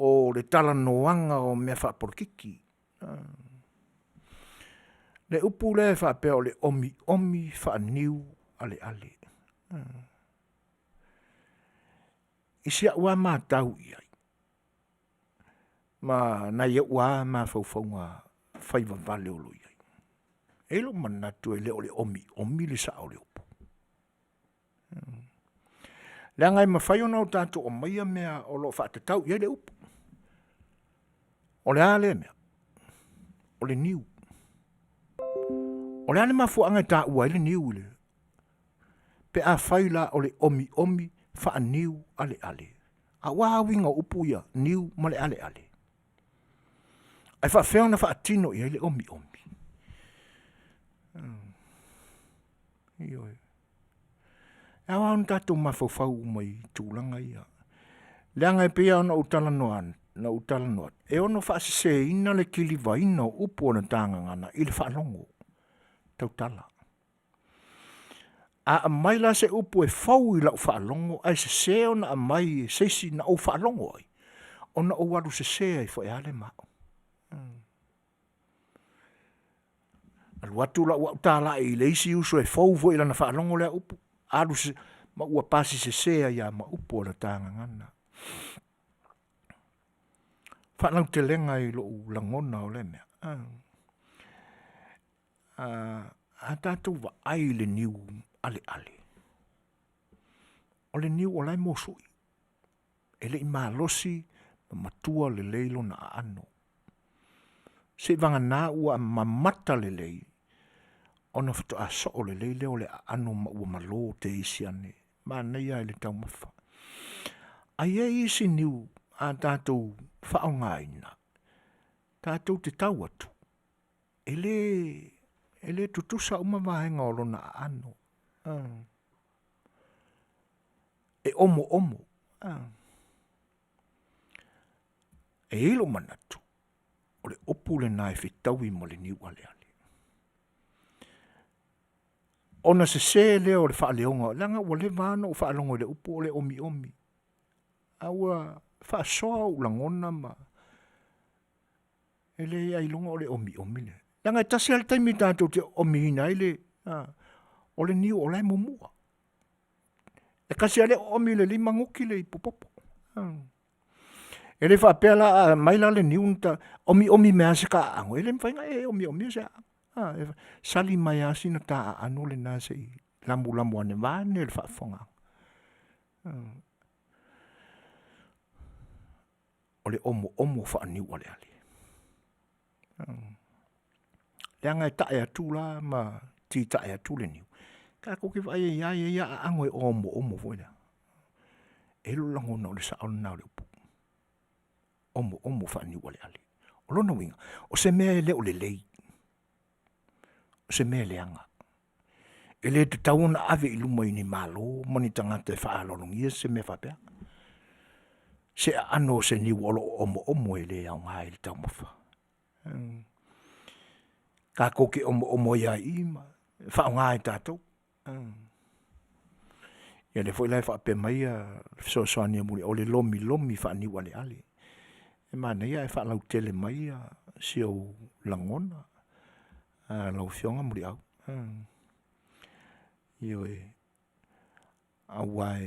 o le talanoaga o mea faapolokiki. Le upu lea faapea o le omiomi faaniualeale. I si au lava matau i ai ma nai ou lava mafaufauga faivavale o lo o i ai, e i ai lou manatu e le o le omiomi le sao o le upu. Leaga e mafai ona o tatou aumaia mea o lo o faatatau i ai le upu. O le a lea mea? O le niu. O le a le mafuaaga e taua ai le niu i le pe afai la o le omiomi faaniu aleale. A ua a uiga o upu ia, niu ma le aleale? Ae faafefea ona faatino i ai le omiomi? Ioe. E ao lava ona tatou mafaufau uma i tulaga ia, leaga e pei lava ona ou talanoa atu, e ono faaseseina le kilivaina o upu o le ta gagana i le faalogo tautala. A aumai la se upu e fou i lau faalogo ae sese ona aumai e se isi na ou faalogo ai, ona ou alu sese ai foi lava lea ma au. Alu atu lau au talai i le isi uso e fou foi i lana faalogo lea upu, alu ma ua pasi sese ai lava ma upu o le ta gagana. Faalautelega i lou lagona o lea mea, a tatou vaai i le niu aleale, o le niu o la e mosoi, e le i malosi ma matua lelei lona aano, seivagana ua mamata lelei ona faatoa soo lelei lea o le aano ma ua malo teisi ane, manaia lava i le taumafa. Ae i ai isi niu a tatou faaaogaina, tatou te tau atu, e le tutusa uma vaega o lona aano, e omoomo. E i ai lou manatu, o le upu lena e fetaui ma le niu aleale, ona sese lea o le faaleoga, leaga ua leva lava ona ou faalogo i le upu o le omiomi, a ua faasoa ou lagona ma e leai ailoga o le omiomi le mea. Leaga e tasi lava le taimi tatou te omiina ai le, o le niu o la e mumu. E tasi lava le oomi i le lima nuti le ipupopo. E le faapea la a aumai la le niu ona omiomi mai lava si ta aano, e le mafai ona e omiomia se aano. E sali mai lava sina ta aano lena se i lamulamu ane vaeane le faafofogaaga. O le omoomo faaniu aleale. Leaga e tae atu la ma titae atu le niu, tatou te vaai ai lava e i ai lava aano e omoomo foi lea. E i ai lou lagona o le sao lena o le upu, omoomo faaniualeale. O lona uiga, o se mea e le o lelei, o se mea leaga, e le tatau ona ave i luma i ni Malo ma ni tagata e faaaloalogia se mea faapea. Se aano o se niu o lo o omoomo e le aoga i le taumafa. Tatou te omoomo ai lava i i ma faaaoga e tatou. Ia lea foi la e faapea mai le fesoasoani a Muliau, o le lomilomi faaniualeale. E manaia ae faalautele mai si ou lagona lau Afioga Muliau. Ioe, aua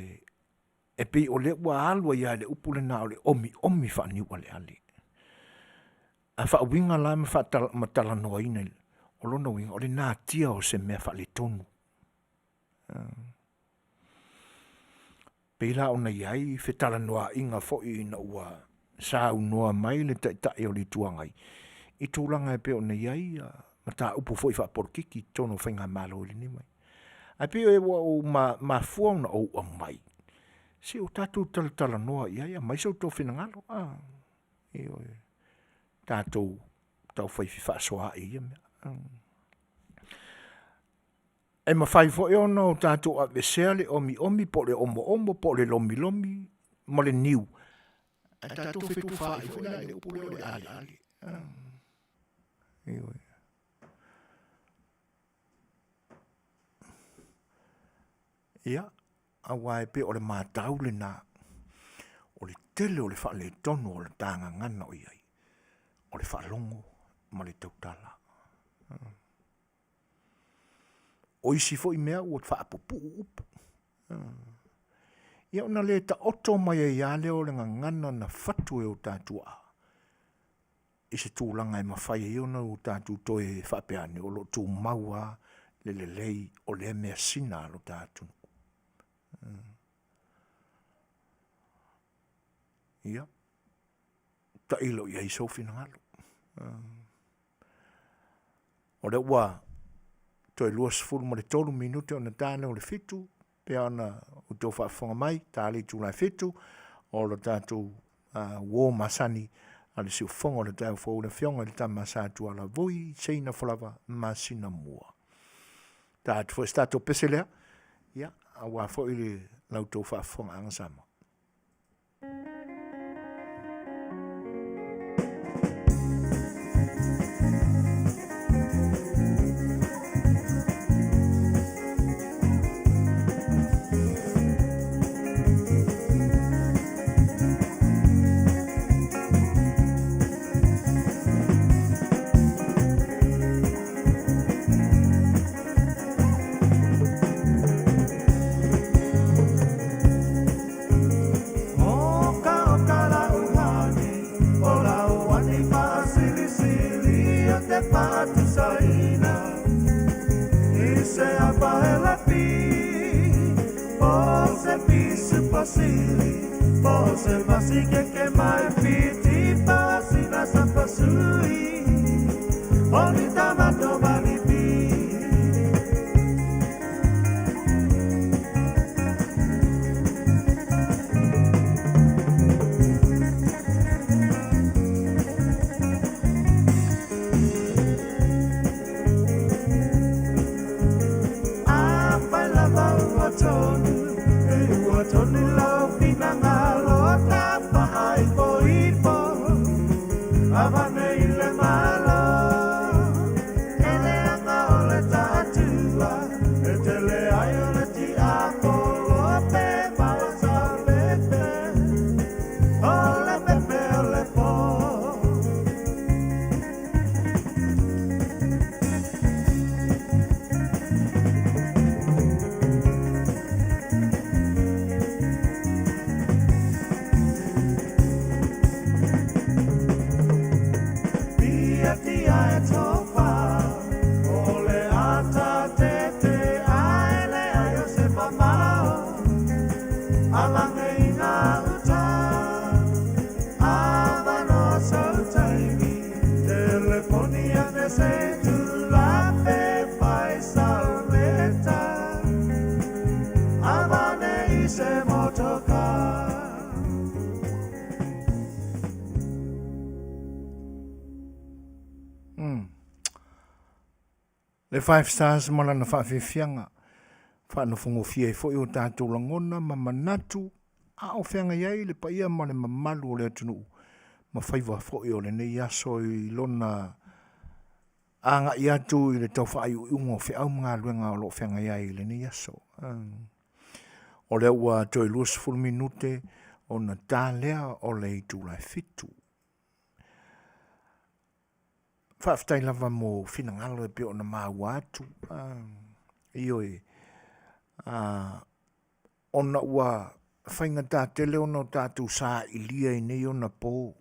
e pei o lea ua alu ai lava i le upu lena o le omiomi faaniualeale. A faauiga la ma talanoaina, o lona uiga o le natia o se mea faaletonu. Pei la ona i ai fetalanoaiga foi ina ua saunoa mai le Taitai o le Itu Agai i tulaga e pei ona i ai mataupu foi faapolokiki i totonu o faigamalo i lenei vaitau. Ae pei ua ou mafua ona ou aumai, se i o tatou talatalanoa i ai, aumai so outou finagalo, ioe, tatou taufai fefaasoaai i ia mea. E mafai foi ona o tatou aveesea le omiomi po o le omoomo po o le lomilomi ma le niu, ae tatou fetufaai foi la i le upu lea o le aleale. Ioe. Ia, aua e pei o le matau lena, o le tele o le faaletonu o le ta gagana o i ai, o le faalogo ma le tautala. O isi foi mea ua faapupuu upu. Ia ona le taoto mai ai lava lea o le gagana na fatu e o ta tuaa i se tulaga e mafai ai ona o tatou toe faapea ane, o lo o tumau lava le lelei o lea measina a lo ta atunuu. Ia, tailo i ai sou finagalo. O lea ua toe 23 minute ona ta lea o le 7, pei ona outou faafofoga mai, ta le itula e 7, o le tatou uo masani a le siufofoga o le taeao fou, le Afioga i le Tama Sa Tuala Vui Seinafalava Masinamua. Ta atu foi se tatou pese lea, ia, aua foi le la outou faafofogaaga Samoa. Le Five Stars ma lana faafiafiaga, faanofogofie ai foi o tatou lagona ma manatu a o feagai ai le paia ma le mamalu o le atunuu ma faiva foi o lenei aso i lona agai atu i le tau faaiuiuga o feau ma galuega o lo o feagai ai i lenei aso. O lea ua toe 20 minute ona ta lea o le itula e 7. Faafetai lava mo finagalo e pei ona maua atu. Ioe, ona ua faigata tele ona o tatou sailia i nei ona po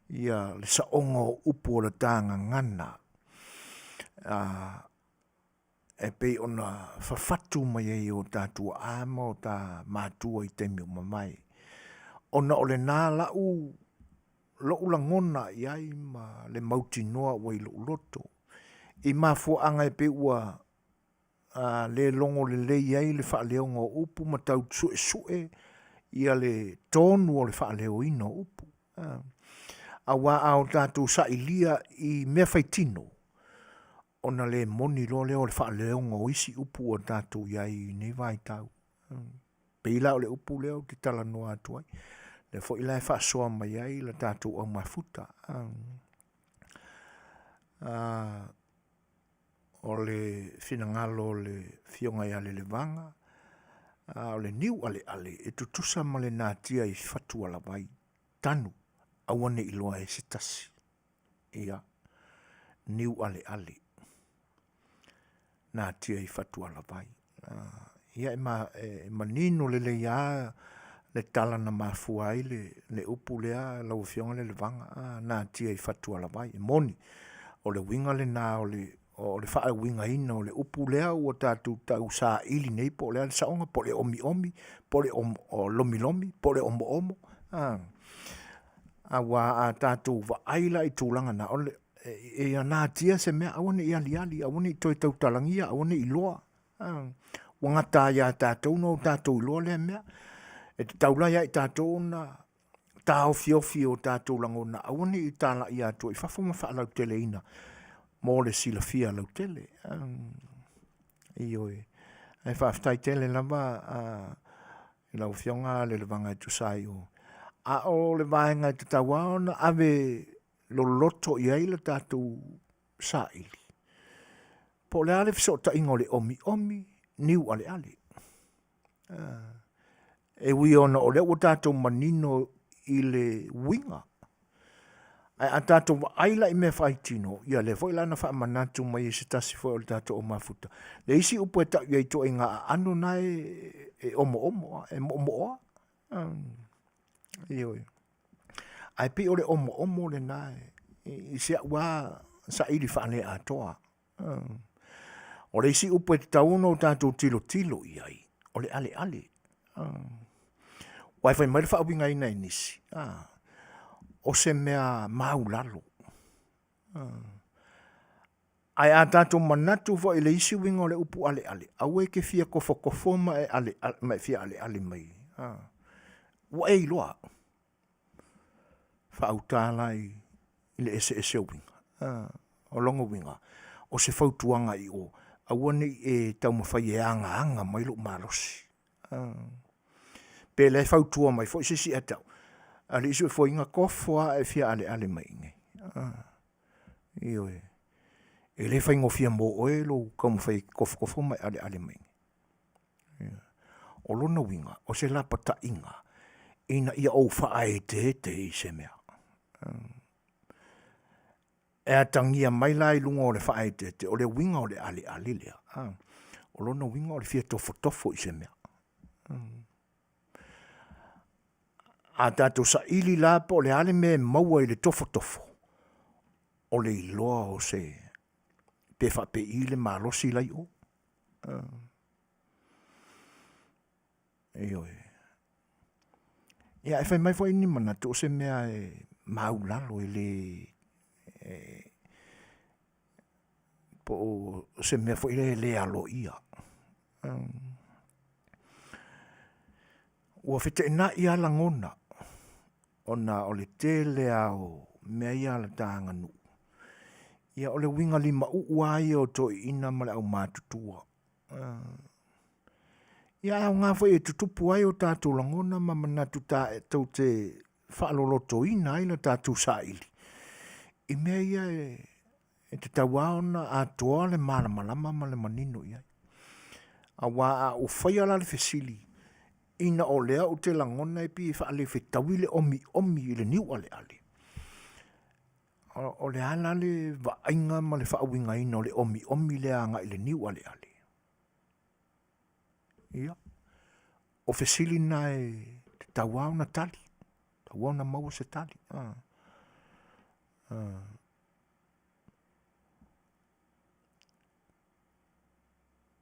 ia le saoga o upu o le ta gagana e pei ona fafatu mai ai e o ta tuaa ma o ta matua i taimi ua mavae. Ona o lena lau lou lagona i ai ma le mautinoa ua i lou loto, i mafuaaga e pei ua le logo lelei ai le faaleoga o upu ma tau suesue ia le tonu o le faaleoina o upu. Aua a o tatou sailia i mea faitino, ona le moni loa lea o le faaleoga o isi upu ua tatou i ai i nei vaitau. Pei la o le upu lea ou te talanoa atu ai, lea foi la e faasoa mai ai le tatou aumafuta. O le finagalo o le Afioga ia Lelevaga, o le niu aleale e tutusa ma le natia i fatualavai, tanu aua ne i iloa e se tasi. Ia, niu aleale, natia i fatualavai. Ia e manino lelei lava le tala na mafua ai le upu lea lau Afioga Lelevaga, natia i fatualavai. E moni, o le uiga lena o le faauigaina o le upu lea ua tatou tausaili nei po o le a le saoga, po o le omiomi, po o le lomilomi, po o le omoomo. Auā a tatou vaai la i tulaga na, o le, e ia natia se mea, aua ne i aliali, aua ne i toe tautalagia, aua ne i iloa. Ua gata ai ia tatou ona o tatou iloa lea mea. E tatau la ia i tatou ona taofiofi i o tatou lagona aua ne i talaia atu ai i fafo ma faalauteleina mo le silafia lautele. Ioe. Ae faafetai tele lava i lau Afioga Lelevaga e tusa ai o... A o le vaega e tatau lava ona ave loloto i ai le tatou saili, po o le a le fesootaiga o le omiomi niu aleale. E ui ona o lea ua tatou manino i le uiga, ae a tatou vaai la i mea faitino, ia lea foi la na faamanatu mai e se tasi foi o le tatou au mafuta, le isi upu e tau i ai i ituaiga aano na e omoomo, e moomooa. Ioe. Ae pei o le omoomo lena i si au lava saili faale-atoa. O le isi upu e tatau ona tatou tilotilo i ai, o le aleale. Aua fai mai le faauigaina e nisi, o se mea maulalo. Ae a tatou manatu foi i le isi uiga o le upu aleale, aua e te fia tofotofoa ma e fia aleale mai, ua e iloa au. Faauta la i le eseese o uiga. O lona uiga, o se fautuaga i o, aua ne i e taumafai e agaga mai lou malosi. Pe le fautua mai foi se isi ia te au, alii soifua, tofo lava ae e fia aleale mai i inei. Ioe, e le faigofie mo oe lou taumafai e tofotofo ma e aleale mai i inei. O lona uiga, o se lapataiga ina ia ou faaeteete i se mea. E atagia mai la i luga o le faaeteete, o le uiga o le aleale lea, o lona uiga o le fia tofotofo i se mea. A tatou saili la po o le a le mea e maua i le tofotofo, o le iloa o se, pe faapei le malosi la e i o. Ioe. Ia ae fai mai foi ni manatu o se mea e maulalo e le po o se mea foi lea e le aloaia. Ua feteenai lava lagona ona o le tele lava o mea ia a le ta aganuu, ia o le uiga limauu lava ia o toeaiina ma le aumatutua. Ia ae aoga foi e tutupu ai o tatou lagona ma manatu tou te faalolotoina ai le tatou saili i mea ia e tatau lava ona atoa le malamalama ma le manino i ai. Aua a ou faia la le fesili ina o lea ou te lagona e pei e faalefetaui le omiomi i le niu aleale, o le a la le vaaiga ma le faauigaina o le omiomi lea agai i le niu aleale? Ia, o fesili na e tatau lava ona tali, tatau lava ona maua se tali.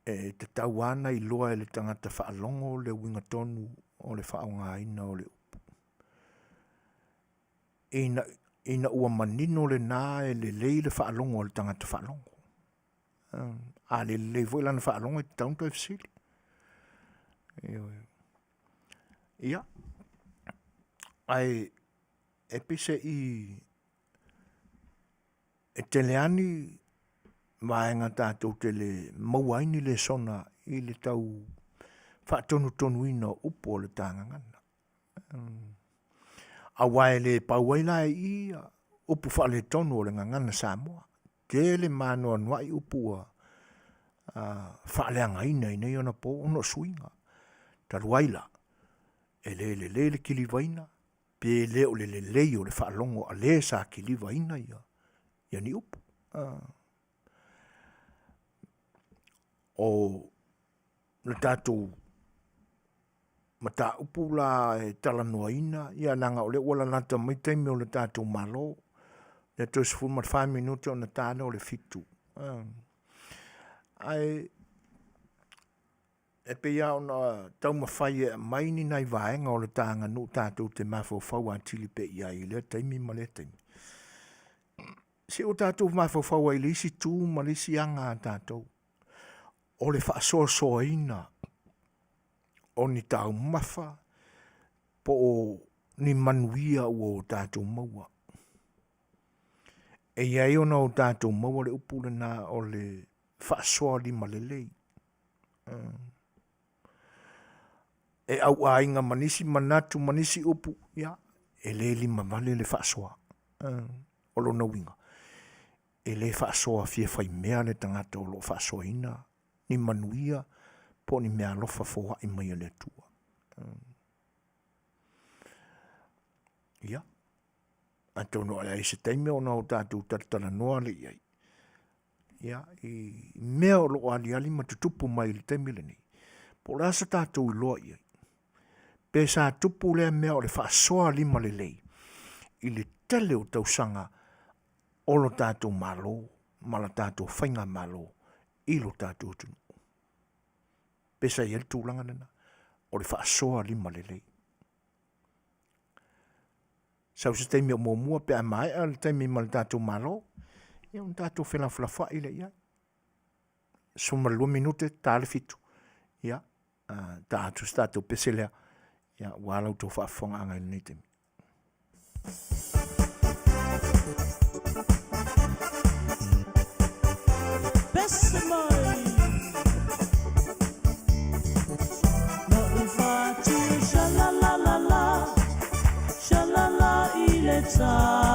E tatau lava ona iloa e le tagata faalogo le uiga tonu o le faaaogaina o le upu. Ina ua manino lena e lelei le faalogo a le tagata faalogo. A le lelei foi lana faalogo e tatau ona toe fesili. Ioe. Ia, ae e pei se i e tele lava ni vaega tatou te le maua ai ni lesona i le tau faatonutonuina o upu o le ta gagana. Aua e le pau ai la i i upu faaletonu o le gagana Samoa. Tele ma anoanoai upu ua faaleagaina i nei ona po ona o suiga. Talu ai la, e le lelei le kilivaina pe le o le lelei o le faalogo a le sa kilivaina ia ni upu. O le tatou mataupu la e talanoaina, ia leaga o lea ua lalata mai taimi o le tatou malo, lea toe 14 minute ona ta lea o le 7. Ae E pei lava ona taumafai e aumai ni nai vaega o le ta aganuu tatou te mafaufau atili pea i ai i lea taimi ma lea taimi. Se ua tatou mafaufau ai i le isi itu ma le isi aga a tatou, o le faasoasoaina o ni taumafa po o ni manuia ua o tatou maua. E i ai ona o tatou maua le upu lena o le faasoa lima lelei. E auaiga ma nisi manatu ma nisi upu, ia, e le limavale le faasoa. O lona uiga, e le faasoa fia faimea le tagata o lo o faasoaina ni manuia po o ni meaalofa foai mai a le Atua. Ia, atonu o le a i ai se taimi ona o tatou talatalanoa lea i ai, ia, i mea o lo o aliali ma tutupu mai i le taimi lenei, po o le a se tatou iloa i ai, pe sa tupu lea mea o le faasoa limalelei i le tele o tausaga o lo tatou Malo ma le tatou faigamalo i lo tatou atunuu. Pe sa i ai le tulaga lena o le faasoa limalelei. Sau se taimi o muamua pe a maea le taimi ma le tatou Malo, ia ona tatou felafolafoai lea i ai. 12 minute ta le 7, ia, ta atu se tatou pese lea, ia, aua la outou faafofogaaga i lenei taimi. Pese mai Na ou fati sha la la la la Sha la la i le tā.